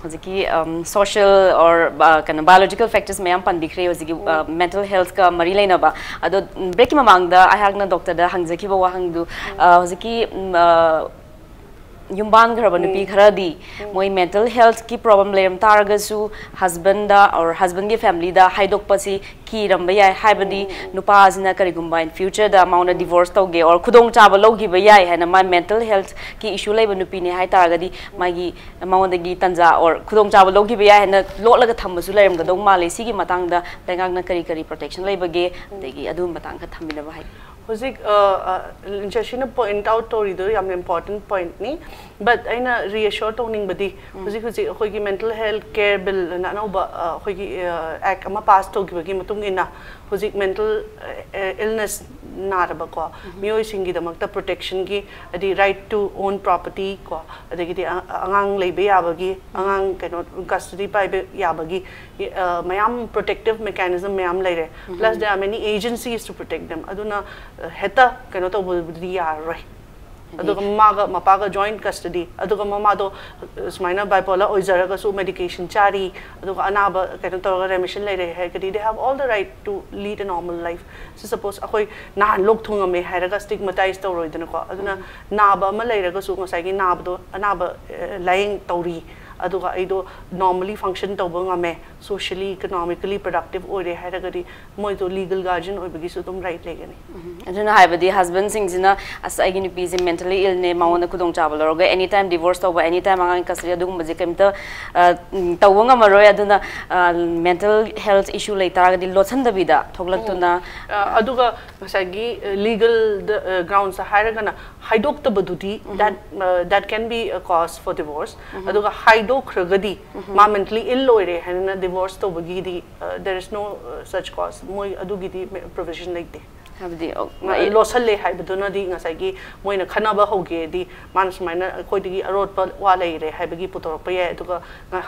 ꯍꯧꯖꯤꯛꯀꯤ social or ꯀꯩꯅꯣ biological factors ꯃꯌꯥꯝ ꯄꯟꯕꯤꯈ꯭ꯔꯦ ꯍꯧꯖꯤꯛꯀꯤ mental healthꯀ ꯃꯔꯤ ꯂꯩꯅꯕ꯫ ꯑꯗꯣ breakꯀꯤ ꯃꯃꯥꯡꯗ ꯑꯩꯍꯥꯛꯅ doctorꯗ ꯍꯪꯖꯈꯤꯕ ꯋꯥꯍꯪꯗꯨ, ꯍꯧꯖꯤꯛꯀꯤ ꯌꯨꯝ ꯄꯥꯟꯈ꯭ꯔꯕ ꯅꯨꯄꯤ ꯈꯔꯗꯤ ꯃꯣꯏ mental healthꯀꯤ problem ꯂꯩꯔꯝ ꯇꯥꯔꯒꯁꯨ husbandꯗ or husbandꯀꯤ familyꯗ ꯍꯥꯏꯗꯣꯛꯄꯁꯤ ꯀꯤꯔꯝꯕ ꯌꯥꯏ꯫ ꯍꯥꯏꯕꯗꯤ ꯅꯨꯄꯥꯁꯤꯅ ꯀꯔꯤꯒꯨꯝꯕ in futureꯗ ꯃꯉꯣꯟꯗ divorce ꯇꯧꯒꯦ or ꯈꯨꯗꯣꯡꯆꯥꯕ ꯂꯧꯈꯤꯕ ꯌꯥꯏ ꯍꯥꯏꯅ ꯃꯥ mental healthꯀꯤ issue ꯂꯩꯕ ꯅꯨꯄꯤꯅꯦ ꯍꯥꯏ ꯇꯥꯔꯒꯗꯤ ꯃꯥꯒꯤ ꯃꯉꯣꯟꯗꯒꯤ ꯇꯟꯖꯥ or ꯈꯨꯗꯣꯡꯆꯥꯕ ꯂꯧꯈꯤꯕ ꯌꯥꯏ ꯍꯥꯏꯅ ꯂꯣꯠꯂꯒ ꯊꯝꯕꯁꯨ ꯂꯩꯔꯝꯒꯗꯧ ꯃꯥꯜꯂꯤ꯫ ꯁꯤꯒꯤ ꯃꯇꯥꯡꯗ ꯂꯩꯉꯥꯛꯅ ꯀꯔꯤ ꯀꯔꯤ protection ꯂꯩꯕꯒꯦ, ꯑꯗꯒꯤ ꯑꯗꯨꯒꯤ ꯃꯇꯥꯡꯗ ꯊꯝꯕꯤꯅꯕ ꯍꯥꯏ꯫ ꯍꯧꯖꯤꯛ ꯂꯤꯟꯆꯠꯁꯤꯅ point out ꯇꯧꯔꯤꯗꯣ ꯌꯥꯝꯅ important pointꯅꯤ꯫ But ꯑꯩꯅ reassure ꯇꯧꯅꯤꯡꯕꯗꯤ, ꯍꯧꯖꯤꯛ ꯍꯧꯖꯤꯛ ꯑꯩꯈꯣꯏꯒꯤ mental health care billꯅ ꯑꯅꯧꯕ ꯑꯩꯈꯣꯏꯒꯤ act ꯑꯃ pass ꯇꯧꯈꯤꯕꯒꯤ ꯃꯇꯨꯡ ꯏꯟꯅ ꯍꯧꯖꯤꯛ mental illness ꯅꯥꯔꯕꯀꯣ ꯃꯤꯑꯣꯏꯁꯤꯡꯒꯤꯗꯃꯛꯇ protectionꯒꯤ, ꯍꯥꯏꯗꯤ right to own property ꯀꯣ, ꯑꯗꯒꯤꯗꯤ ꯑꯉꯥꯡ ꯂꯩꯕ ꯌꯥꯕꯒꯤ, ꯑꯉꯥꯡ ꯀꯩꯅꯣ custody ꯄꯥꯏꯕ ꯌꯥꯕꯒꯤ ꯃꯌꯥꯝ protective mechanism ꯃꯌꯥꯝ ꯂꯩꯔꯦ. Plus there are many agencies to protect them. ꯑꯗꯨꯅ ꯍꯦꯛꯇ ꯀꯩꯅꯣ ꯇꯧꯕꯕꯨꯗꯤ ꯌꯥꯔꯔꯣꯏ꯫ ꯑꯗꯨꯒ ꯃꯃꯥꯒ ꯃꯄꯥꯒ joint custody, ꯑꯗꯨꯒ ꯃꯃꯥꯗꯣ ꯁꯨꯃꯥꯏꯅ bipolar ꯑꯣꯏꯖꯔꯒꯁꯨ medication ꯆꯥꯔꯤ, ꯑꯗꯨꯒ ꯑꯅꯥꯕ ꯀꯩꯅꯣ ꯇꯧꯔꯒ remission ꯂꯩꯔꯦ ꯍꯥꯏꯔꯒꯗꯤ they have all the right to lead a normal life. ꯁꯤ suppose ꯑꯩꯈꯣꯏ ꯅꯍꯥꯟ ꯂꯣꯛ ꯊꯨꯡꯉꯝꯃꯦ ꯍꯥꯏꯔꯒ stigmatize ꯇꯧꯔꯣꯏꯗꯅꯀꯣ꯫ ꯑꯗꯨꯅ ꯅꯥꯕ ꯑꯃ ꯂꯩꯔꯒꯁꯨ ꯉꯁꯥꯏꯒꯤ ꯅꯥꯕꯗꯣ ꯑꯅꯥꯕ ꯂꯥꯏꯌꯦꯡ ꯇꯧꯔꯤ, ꯑꯗꯨꯒ ꯑꯩꯗꯣ normally function ꯇꯧꯕ ꯉꯝꯃꯦ, socially economically productive ꯑꯣꯏꯔꯦ ꯍꯥꯏꯔꯒꯗꯤ ꯃꯣꯏꯗꯣ legal guardian ꯑꯣꯏꯕꯒꯤꯁꯨ ꯑꯗꯨꯝ right ꯂꯩꯒꯅꯤ꯫ ꯑꯗꯨꯅ ꯍꯥꯏꯕꯗꯤ husbandꯁꯤꯡꯁꯤꯅ ꯑꯁ ꯑꯩꯒꯤ ꯅꯨꯄꯤꯁꯦ mentally illꯅꯦ, ꯃꯉꯣꯟꯗ ꯈꯨꯗꯣꯡꯆꯥꯕ ꯂꯧꯔꯒ any time divorce ꯇꯧꯕ, any time ꯑꯉꯥꯡ custody ꯑꯗꯨꯒꯨꯝꯕꯁꯦ ꯀꯩꯝꯇ ꯇꯧꯕ ꯉꯝꯃꯔꯣꯏ꯫ ꯑꯗꯨꯅ mental health issue ꯂꯩꯇꯥꯔꯒꯗꯤ ꯂꯣꯠꯁꯤꯟꯗꯕꯤꯗ ꯊꯣꯛꯂꯛꯇꯨꯅ ꯑꯗꯨꯒ ꯉꯁꯥꯏꯒꯤ legal grounds ꯍꯥꯏꯔꯒꯅ ꯍꯥꯏꯗꯣꯛꯇꯕꯗꯨꯗꯤ that that can be a cause for divorce꯫ ꯑꯗꯨꯒ ꯍꯥꯏꯗꯣꯛꯈ꯭ꯔꯒꯗꯤ ꯃꯥ mentally ill ꯑꯣꯏꯔꯦ ꯍꯥꯏꯅ divorce ꯇꯧꯕꯒꯤꯗꯤ there is no such cause, ꯃꯣꯏ ꯑꯗꯨꯒꯤꯗꯤ provision ꯂꯩꯇꯦ꯫ ꯍꯥꯏꯕꯗꯤ ꯂꯣꯠꯁꯜꯂꯦ ꯍꯥꯏꯕꯗꯨꯅꯗꯤ ꯉꯁꯥꯏꯒꯤ ꯃꯣꯏꯅ ꯈꯠꯅꯕ ꯍꯧꯒꯦꯗꯤ ꯃꯥꯅ ꯁꯨꯃꯥꯏꯅ ꯑꯩꯈꯣꯏꯗꯒꯤ ꯑꯔꯣꯠꯄ ꯋꯥ ꯂꯩꯔꯦ ꯍꯥꯏꯕꯒꯤ ꯄꯨꯊꯣꯔꯛꯄ ꯌꯥꯏ, ꯑꯗꯨꯒ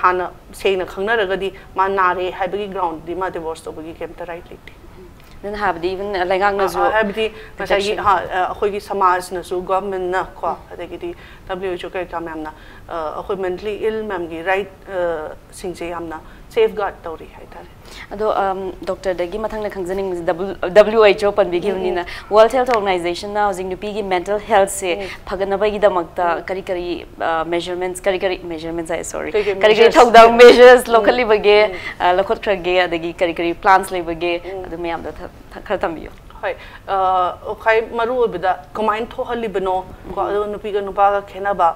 ꯍꯥꯟꯅ ꯁꯦꯡꯅ ꯈꯪꯅꯔꯒꯗꯤ ꯃꯥ ꯅꯥꯔꯦ ꯍꯥꯏꯕꯒꯤ groundꯗꯤ ꯃꯥ divorce ꯇꯧꯕꯒꯤ ꯀꯩꯝꯇ right ꯂꯩꯇꯦ꯫ ꯑꯗꯨꯅ ꯍꯥꯏꯕꯗꯤ even ꯂꯩꯉꯥꯛꯅꯁꯨ ꯍꯥꯏꯕꯗꯤ ꯉꯁꯥꯏꯒꯤ ꯑꯩꯈꯣꯏꯒꯤ ꯁꯃꯥꯖꯅꯁꯨ, governmentꯅ ꯀꯣ, ꯑꯗꯒꯤꯗꯤ W H O ꯀꯩꯀꯥ ꯃꯌꯥꯝꯅ ꯑꯩꯈꯣꯏ mentally ill ꯃꯌꯥꯝꯒꯤ right ꯁꯤꯡꯁꯦ ꯌꯥꯝꯅ safeguard ꯇꯧꯔꯤ ꯍꯥꯏꯇꯥꯔꯦ꯫ ꯑꯗꯣ doctorꯗꯒꯤ ꯃꯊꯪꯗ ꯈꯪꯖꯅꯤꯡꯕꯁꯦ W H O ꯄꯟꯕꯤꯈꯤꯕꯅꯤꯅ, World Health Organizationꯅ ꯍꯧꯖꯤꯛ ꯅꯨꯄꯤꯒꯤ mental healthꯁꯦ ꯐꯒꯠꯅꯕꯒꯤꯗꯃꯛꯇ ꯀꯔꯤ ꯀꯔꯤ measurements, ꯀꯔꯤ ꯀꯔꯤ measurements ꯍꯥꯏ, sorry, ꯀꯔꯤ ꯀꯔꯤ ꯊꯧꯗꯥꯡ, measures ꯂꯧꯈꯠꯂꯤꯕꯒꯦ, ꯂꯧꯈꯠꯈ꯭ꯔꯒꯦ, ꯑꯗꯒꯤ ꯀꯔꯤ ꯀꯔꯤ plans ꯂꯩꯕꯒꯦ, ꯑꯗꯨ ꯃꯌꯥꯝꯗꯣ ꯈꯔ ꯊꯝꯕꯤꯌꯨ꯫ ꯍꯣꯏ, ꯈ꯭ꯋꯥꯏ ꯃꯔꯨ ꯑꯣꯏꯕꯗ ꯀꯃꯥꯏꯅ ꯊꯣꯛꯍꯜꯂꯤꯕꯅꯣ ꯀꯣ, ꯑꯗꯨꯒ ꯅꯨꯄꯤꯒ ꯅꯨꯄꯥꯒ ꯈꯦꯠꯅꯕ,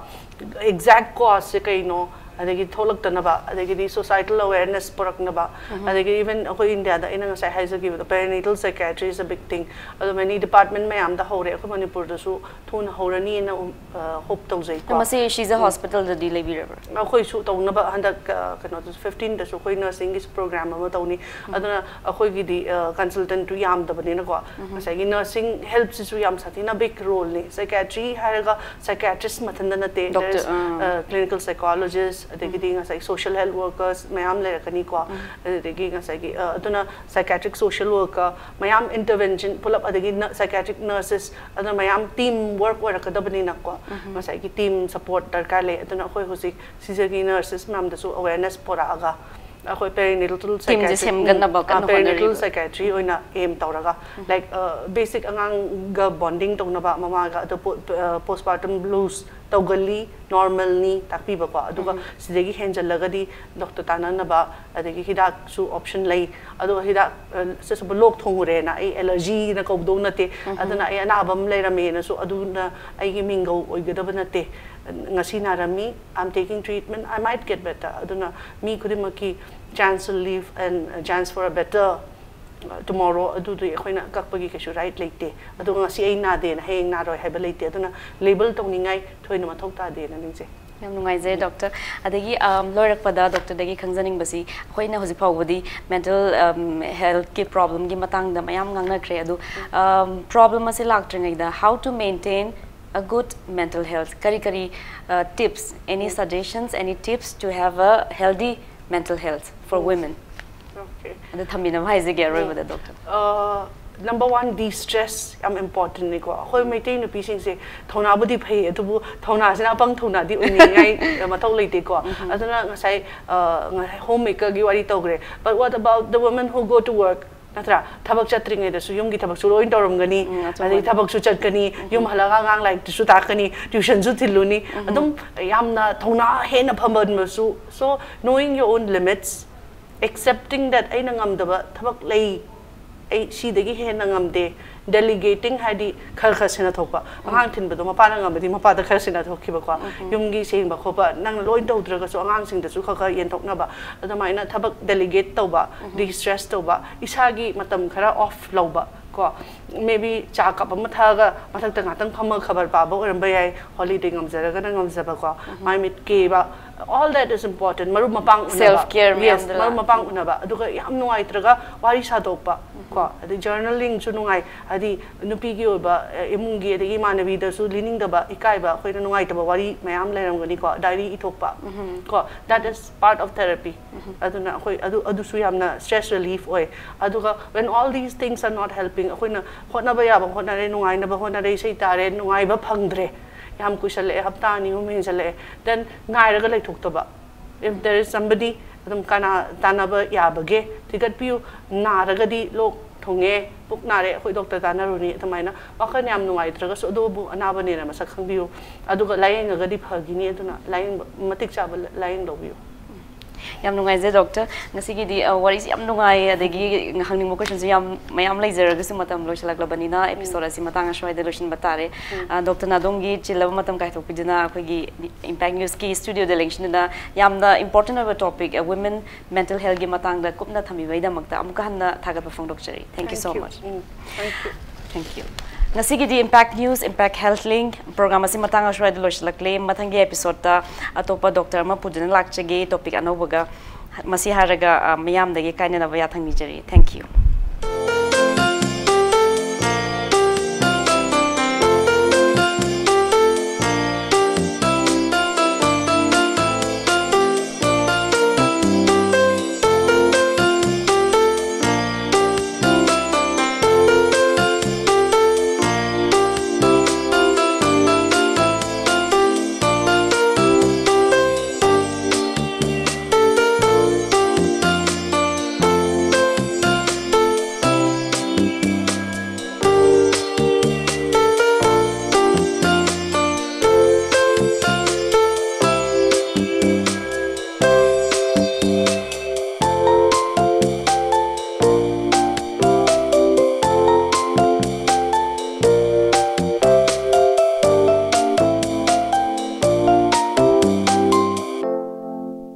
exact causeꯁꯦ ꯀꯩꯅꯣ, ꯑꯗꯒꯤ ꯊꯣꯛꯂꯛꯇꯅꯕ, ꯑꯗꯒꯤꯗꯤ societal awareness ꯄꯨꯔꯛꯅꯕ, ꯑꯗꯒꯤ even ꯑꯩꯈꯣꯏ ꯏꯟꯗꯤꯌꯥꯗ ꯑꯩꯅ ꯉꯁꯥꯏ ꯍꯥꯏꯖꯈꯤꯕꯗꯣ, perinatal psychiatry is a big thing꯫ ꯑꯗꯣ many department ꯃꯌꯥꯝꯗ ꯍꯧꯔꯦ, ꯑꯩꯈꯣꯏ ꯃꯅꯤꯄꯨꯔꯗꯁꯨ ꯊꯨꯅ ꯍꯧꯔꯅꯤꯅ hope ꯇꯧꯖꯩꯀꯣ꯫ ꯃꯁꯤ ꯁꯤꯖ hospitalꯗꯗꯤ ꯂꯩꯕꯤꯔꯕ꯭ꯔꯥ? ꯑꯩꯈꯣꯏꯁꯨ ꯇꯧꯅꯕ ꯍꯟꯗꯛ ꯀꯩꯅꯣꯗꯁꯨ fifteenꯗꯁꯨ ꯑꯩꯈꯣꯏ nursingꯒꯤꯁꯨ program ꯑꯃ ꯇꯧꯅꯤ꯫ ꯑꯗꯨꯅ ꯑꯩꯈꯣꯏꯒꯤꯗꯤ consultantꯇꯨ ꯌꯥꯝꯗꯕꯅꯤꯅꯀꯣ, ꯉꯁꯥꯏꯒꯤ nursing helpꯁꯤꯁꯨ ꯌꯥꯝ ꯁꯥꯊꯤꯅ big roleꯅꯤ꯫ Psychiatry ꯍꯥꯏꯔꯒ psychiatrist ꯃꯊꯟꯇ ꯅꯠꯇꯦ, Doctor, clinical psychologist, ꯑꯗꯒꯤꯗꯤ ꯉꯁꯥꯏ social health workers ꯃꯌꯥꯝ ꯂꯩꯔꯛꯀꯅꯤꯀꯣ꯫ ꯑꯗꯨꯗꯒꯤ ꯉꯁꯥꯏꯒꯤ ꯑ, ꯑꯗꯨꯅ psychiatric social worker ꯃꯌꯥꯝ intervention ꯄꯨꯂꯞ, ꯑꯗꯒꯤ psychiatric nurses, ꯑꯗꯨꯅ ꯃꯌꯥꯝ team work ꯑꯣꯏꯔꯛꯀꯗꯕꯅꯤꯅꯀꯣ꯫ ꯉꯁꯥꯏꯒꯤ team support ꯗꯔꯀꯥꯔ ꯂꯩ꯫ ꯑꯗꯨꯅ ꯑꯩꯈꯣꯏ ꯍꯧꯖꯤꯛ ꯁꯤꯖꯒꯤ nurses ꯃꯌꯥꯝꯗꯁꯨ awareness ꯄꯨꯔꯛꯑꯒ ꯑꯩꯈꯣꯏ perinatal Teamꯁꯦ ꯁꯦꯝꯒꯠꯅꯕ ꯀꯟꯅ perinatal ꯍꯣꯠꯅꯔꯤꯕ꯫ psychiatry ꯑꯣꯏꯅ aim ꯇꯧꯔꯒ, like, basic ꯑꯉꯥꯡꯒ bonding ꯇꯧꯅꯕ ꯃꯃꯥꯒ ꯑꯗꯨ postpartum blues ꯇꯧꯒꯜꯂꯤ, normalꯅꯤ ꯇꯥꯛꯄꯤꯕꯀꯣ꯫ ꯑꯗꯨꯒ ꯁꯤꯗꯒꯤ ꯍꯦꯟꯖꯜꯂꯒꯗꯤ doctor ꯇꯥꯟꯅꯅꯕ, ꯑꯗꯒꯤ ꯍꯤꯗꯥꯛꯁꯨ option ꯂꯩ꯫ ꯑꯗꯨꯒ ꯍꯤꯗꯥꯛ, ꯑ, ꯁꯦ ꯁꯨꯝ ꯂꯣꯛ ꯊꯨꯡꯉꯨꯔꯦꯅ ꯑꯩ allergyꯅ ꯀꯧꯗꯧ ꯅꯠꯇꯦ꯫ ꯑꯗꯨꯅ ꯑꯩ ꯑꯅꯥꯕ ꯑꯃ ꯂꯩꯔꯝꯃꯦꯅꯁꯨ ꯑꯗꯨꯅ ꯑꯩꯒꯤ ꯃꯤꯡꯒꯧ ꯑꯣꯏꯒꯗꯕ ꯅꯠꯇꯦ꯫ ꯉꯁꯤ ꯅꯥꯔꯝꯃꯤ, I'm taking treatment, I might get better꯫ ꯑꯗꯨꯅ ꯃꯤ ꯈꯨꯗꯤꯡꯃꯛꯀꯤ chance to live and chance for a better tomorrow ꯑꯗꯨꯗꯤ ꯑꯩꯈꯣꯏꯅ ꯀꯛꯄꯒꯤ ꯀꯩꯁꯨ right ꯂꯩꯇꯦ꯫ ꯑꯗꯨꯒ ꯉꯁꯤ ꯑꯩ ꯅꯥꯗꯦꯅ ꯍꯌꯦꯡ ꯅꯥꯔꯣꯏ ꯍꯥꯏꯕ ꯂꯩꯇꯦ꯫ ꯑꯗꯨꯅ label ꯇꯧꯅꯤꯡꯉꯥꯏ ꯊꯣꯏꯅ ꯃꯊꯧ ꯇꯥꯗꯦꯅ ꯅꯤꯡꯖꯩ꯫ ꯌꯥꯝ ꯅꯨꯡꯉꯥꯏꯖꯩ doctor꯫ ꯑꯗꯒꯤ ꯑꯝ, ꯂꯣꯏꯔꯛꯄꯗ doctorꯗꯒꯤ ꯈꯪꯖꯅꯤꯡꯕꯁꯤ, ꯑꯩꯈꯣꯏꯅ ꯍꯧꯖꯤꯛ ꯐꯥꯎꯕꯗꯤ mental ꯑꯝ, healthꯀꯤ problemꯒꯤ ꯃꯇꯥꯡꯗ ꯃꯌꯥꯝ ꯉꯥꯡꯅꯈ꯭ꯔꯦ꯫ ꯑꯗꯨ ꯑꯝ, problem ꯑꯁꯤ ꯂꯥꯛꯇ꯭ꯔꯤꯉꯩꯗ how to maintain a good mental health, ꯀꯔꯤ ꯀꯔꯤ ꯑ, tips, any suggestions, any tips to have a healthy mental health for women? Okay. ꯑꯗꯨ ꯊꯝꯕꯤꯅꯕ ꯍꯥꯏꯖꯒꯦ ꯑꯔꯣꯏꯕꯗ doctor꯫ ꯑ, number one, de-stress ꯌꯥꯝ importantꯅꯤꯀꯣ꯫ ꯑꯩꯈꯣꯏ ꯃꯩꯇꯩ ꯅꯨꯄꯤꯁꯤꯡꯁꯦ ꯊꯧꯅꯥꯕꯨꯗꯤ ꯐꯩ, ꯑꯗꯨꯕꯨ ꯊꯧꯅꯥꯁꯤꯅ ꯑꯄꯪ ꯊꯧꯅꯥꯗꯤ ꯑꯣꯏꯅꯤꯡꯉꯥꯏ ꯃꯊꯧ ꯂꯩꯇꯦꯀꯣ꯫ ꯑꯗꯨꯅ ꯉꯁꯥꯏ, ꯑ, ꯉꯁꯥꯏ home makerꯒꯤ ꯋꯥꯔꯤ ꯇꯧꯈ꯭ꯔꯦ, but what about the women who go to work? ꯅꯠꯇ꯭ꯔꯥ? ꯊꯕꯛ ꯆꯠꯇ꯭ꯔꯤꯉꯩꯗꯁꯨ ꯌꯨꯝꯒꯤ ꯊꯕꯛꯁꯨ ꯂꯣꯏ ꯇꯧꯔꯝꯒꯅꯤ꯫ ꯎꯝ, ꯑꯆꯨꯝꯕꯅꯤ꯫ ꯑꯗꯩ ꯊꯕꯛꯁꯨ ꯆꯠꯀꯅꯤ, ꯌꯨꯝ ꯍꯜꯂꯒ ꯑꯉꯥꯡ ꯂꯥꯏꯔꯤꯛꯇꯨꯁꯨ ꯇꯥꯛꯀꯅꯤ, tuitionꯁꯨ ꯊꯤꯜꯂꯨꯅꯤ꯫ ꯑꯗꯨꯝ ꯌꯥꯝꯅ ꯊꯧꯅꯥ ꯍꯦꯟꯅ ꯐꯝꯕꯁꯨ, so knowing your own limits, accepting that ꯑꯩꯅ ꯉꯝꯗꯕ ꯊꯕꯛ ꯂꯩ, ꯑꯩ ꯁꯤꯗꯒꯤ ꯍꯦꯟꯅ ꯉꯝꯗꯦ꯫ Delegating ꯍꯥꯏꯗꯤ ꯈꯔ ꯈꯔ ꯁꯦꯟꯅꯊꯣꯛꯄ꯫ ꯑꯉꯥꯡ ꯊꯤꯟꯕꯗꯣ ꯃꯄꯥꯅ ꯉꯝꯃꯗꯤ ꯃꯄꯥꯗ ꯈꯔ ꯁꯦꯟꯅꯊꯣꯛꯈꯤꯕꯀꯣ꯫ ꯌꯨꯝꯒꯤ ꯁꯦꯡꯕ ꯈꯣꯠꯄ ꯅꯪꯅ ꯂꯣꯏ ꯇꯧꯗ꯭ꯔꯒꯁꯨ ꯑꯉꯥꯡꯁꯤꯡꯗꯁꯨ ꯈꯔ ꯈꯔ ꯌꯦꯟꯊꯣꯛꯅꯕ꯫ ꯑꯗꯨꯃꯥꯏꯅ ꯊꯕꯛ delegate ꯇꯧꯕ, de-stress ꯇꯧꯕ, ꯏꯁꯥꯒꯤ ꯃꯇꯝ ꯈꯔ off ꯂꯧꯕ ꯀꯣ꯫ Maybe ꯆꯥ cup ꯑꯃ ꯊꯛꯑꯒ ꯃꯊꯛꯇ ꯉꯥꯛꯇꯪ ꯐꯝꯃꯒ ꯈꯕꯔ ꯄꯥꯕ ꯑꯣꯏꯔꯝꯕ ꯌꯥꯏ, holiday ꯉꯝꯖꯔꯒꯅ ꯉꯝꯖꯕꯀꯣ꯫ My mid cab, All that is important. ꯃꯔꯨꯞ ꯃꯄꯥꯡ ꯎꯅꯕ. Self care Yes, ꯃꯌꯥꯝꯗꯨꯅ. ꯃꯔꯨꯞ ꯃꯄꯥꯡ ꯎꯅꯕ, ꯑꯗꯨꯒ ꯌꯥꯝ ꯅꯨꯡꯉꯥꯏꯇ꯭ꯔꯒ ꯋꯥꯔꯤ ꯁꯥꯗꯣꯛꯄ ꯀꯣ, ꯑꯗꯩ ꯖꯔꯅꯦꯂꯤꯡꯁꯨ ꯅꯨꯡꯉꯥꯏ, ꯍꯥꯏꯗꯤ ꯅꯨꯄꯤꯒꯤ ꯑꯣꯏꯕ ꯑꯦ, ꯏꯃꯨꯡꯒꯤ ꯑꯗꯒꯤ ꯏꯃꯥꯟꯅꯕꯤꯗꯁꯨ ꯂꯤꯅꯤꯡꯗꯕ, ꯏꯀꯥꯏꯕ, ꯑꯩꯈꯣꯏꯅ ꯅꯨꯡꯉꯥꯏꯇꯕ ꯋꯥꯔꯤ ꯃꯌꯥꯝ ꯂꯩꯔꯝꯒꯅꯤꯀꯣ, ꯗꯥꯏꯔꯤ ꯏꯊꯣꯛꯄ ꯀꯣ, that is part of therapy. ꯑꯗꯨꯅ ꯑꯩꯈꯣꯏ ꯑꯗꯨ ꯑꯗꯨꯁꯨ ꯌꯥꯝꯅ stress relief ꯑꯣꯏ. ꯑꯗꯨꯒ when all these things are not helping, ꯑꯩꯈꯣꯏꯅ ꯍꯣꯠꯅꯕ ꯌꯥꯕ ꯍꯣꯠꯅꯔꯦ, ꯅꯨꯡꯉꯥꯏꯅꯕ ꯍꯣꯠꯅꯔꯦ, ꯏꯁꯩ ꯇꯥꯔꯦ, ꯅꯨꯡꯉꯥꯏꯕ ꯐꯪꯗ꯭ꯔꯦ, ꯌꯥꯝ ꯀꯨꯏꯁꯜꯂꯛꯑꯦ, ꯍꯞꯇꯥ ꯑꯅꯤ ꯑꯍꯨꯝ ꯍꯦꯟꯖꯜꯂꯛꯑꯦ, then ꯉꯥꯏꯔꯒ ꯂꯩꯊꯣꯛꯇꯕ. If there is somebody, ꯑꯗꯨꯝ ꯀꯅꯥ ꯇꯥꯟꯅꯕ ꯌꯥꯕꯒꯦ, ꯊꯤꯒꯠꯄꯤꯌꯨ. ꯅꯥꯔꯒꯗꯤ ꯂꯣꯛ ꯊꯨꯡꯉꯦ, ꯄꯨꯛ ꯅꯥꯔꯦ, ꯑꯩꯈꯣꯏ ꯗꯣꯛꯇꯔ ꯇꯥꯟꯅꯔꯨꯅꯤ, ꯑꯗꯨꯃꯥꯏꯅ ꯋꯥꯈꯜ ꯌꯥꯝ ꯅꯨꯡꯉꯥꯏꯇ꯭ꯔꯒꯁꯨ ꯑꯗꯨꯕꯨ ꯑꯅꯥꯕꯅꯦꯅ ꯃꯁꯛ ꯈꯪꯕꯤꯌꯨ, ꯑꯗꯨꯒ ꯂꯥꯏꯌꯦꯡꯉꯒꯗꯤ ꯐꯈꯤꯅꯤ, ꯑꯗꯨꯅ ꯂꯥꯏꯌꯦꯡꯕ ꯃꯇꯤꯛ ꯆꯥꯕ ꯂꯥꯏꯌꯦꯡ ꯂꯧꯕꯤꯌꯨ꯫ ꯌꯥꯝ ꯅꯨꯡꯉꯥꯏꯖꯩ ꯗꯣꯛꯇꯔ, ꯉꯁꯤꯒꯤꯗꯤ ꯑ, ꯋꯥꯔꯤꯁꯤ ꯌꯥꯝ ꯅꯨꯡꯉꯥꯏ, ꯑꯗꯒꯤ ꯍꯪꯅꯤꯡꯕ ꯀꯣꯏꯁꯟꯁꯨ ꯌꯥꯝ ꯃꯌꯥꯝ ꯂꯩꯖꯔꯒꯁꯨ ꯃꯇꯝ ꯂꯣꯏꯁꯤꯜꯂꯛꯂꯕꯅꯤꯅ ꯑꯦꯄꯤꯁꯣꯗ ꯑꯁꯤ ꯃꯇꯥꯡ ꯑꯁ꯭ꯋꯥꯏꯗ ꯂꯣꯏꯁꯤꯟꯕ ꯇꯥꯔꯦ꯫ ꯑ, ꯗꯣꯛꯇꯔ ꯅꯥꯗꯣꯝꯒꯤ ꯆꯤꯜꯂꯕ ꯃꯇꯝ ꯀꯥꯏꯊꯣꯛꯄꯤꯗꯨꯅ ꯑꯩꯈꯣꯏꯒꯤ ꯏꯝꯄꯦꯛ ꯅ꯭ꯌꯨꯁꯀꯤ ꯁ꯭ꯇꯨꯗꯤꯑꯣꯗ ꯂꯦꯡꯁꯤꯟꯗꯨꯅ ꯌꯥꯝꯅ ꯏꯝꯄꯣꯔꯇꯦꯟ ꯑꯣꯏꯕ ꯇꯣꯄꯤꯛ ꯋꯤꯃꯦꯟ ꯃꯦꯟꯇꯦꯜ ꯍꯦꯜꯒꯤ ꯃꯇꯥꯡꯗ ꯀꯨꯞꯅ ꯊꯝꯕꯤꯕꯒꯤꯗꯃꯛꯇ ꯑꯃꯨꯛꯀ ꯍꯟꯅ ꯊꯥꯒꯠꯄ ꯐꯣꯡꯗꯣꯛꯆꯔꯤ꯫ Thank you so much. Thank you. Thank you. ꯉꯁꯤꯒꯤꯗꯤ ꯏꯝꯄꯦꯛ ꯅ꯭ꯌꯨꯁ, ꯏꯝꯄꯦꯛ ꯍꯦꯜꯊ ꯂꯤꯡ ꯄ꯭ꯔꯣꯒ꯭ꯔꯥꯝ ꯑꯁꯤ ꯃꯇꯥꯡ ꯑꯁ꯭ꯋꯥꯏꯗ ꯂꯣꯏꯁꯤꯜꯂꯛꯂꯦ꯫ ꯃꯊꯪꯒꯤ ꯑꯦꯄꯤꯁꯣꯗꯇ ꯑꯇꯣꯞꯄ ꯗꯣꯛꯇꯔ ꯑꯃ ꯄꯨꯗꯨꯅ ꯂꯥꯛꯆꯒꯦ, ꯇꯣꯄꯤꯛ ꯑꯅꯧꯕꯒ꯫ ꯃꯁꯤ ꯍꯥꯏꯔꯒ ꯑ, ꯃꯤꯌꯥꯝꯗꯒꯤ ꯀꯥꯏꯅꯅꯕ ꯌꯥꯊꯪ ꯅꯤꯖꯔꯤ꯫ Thank you.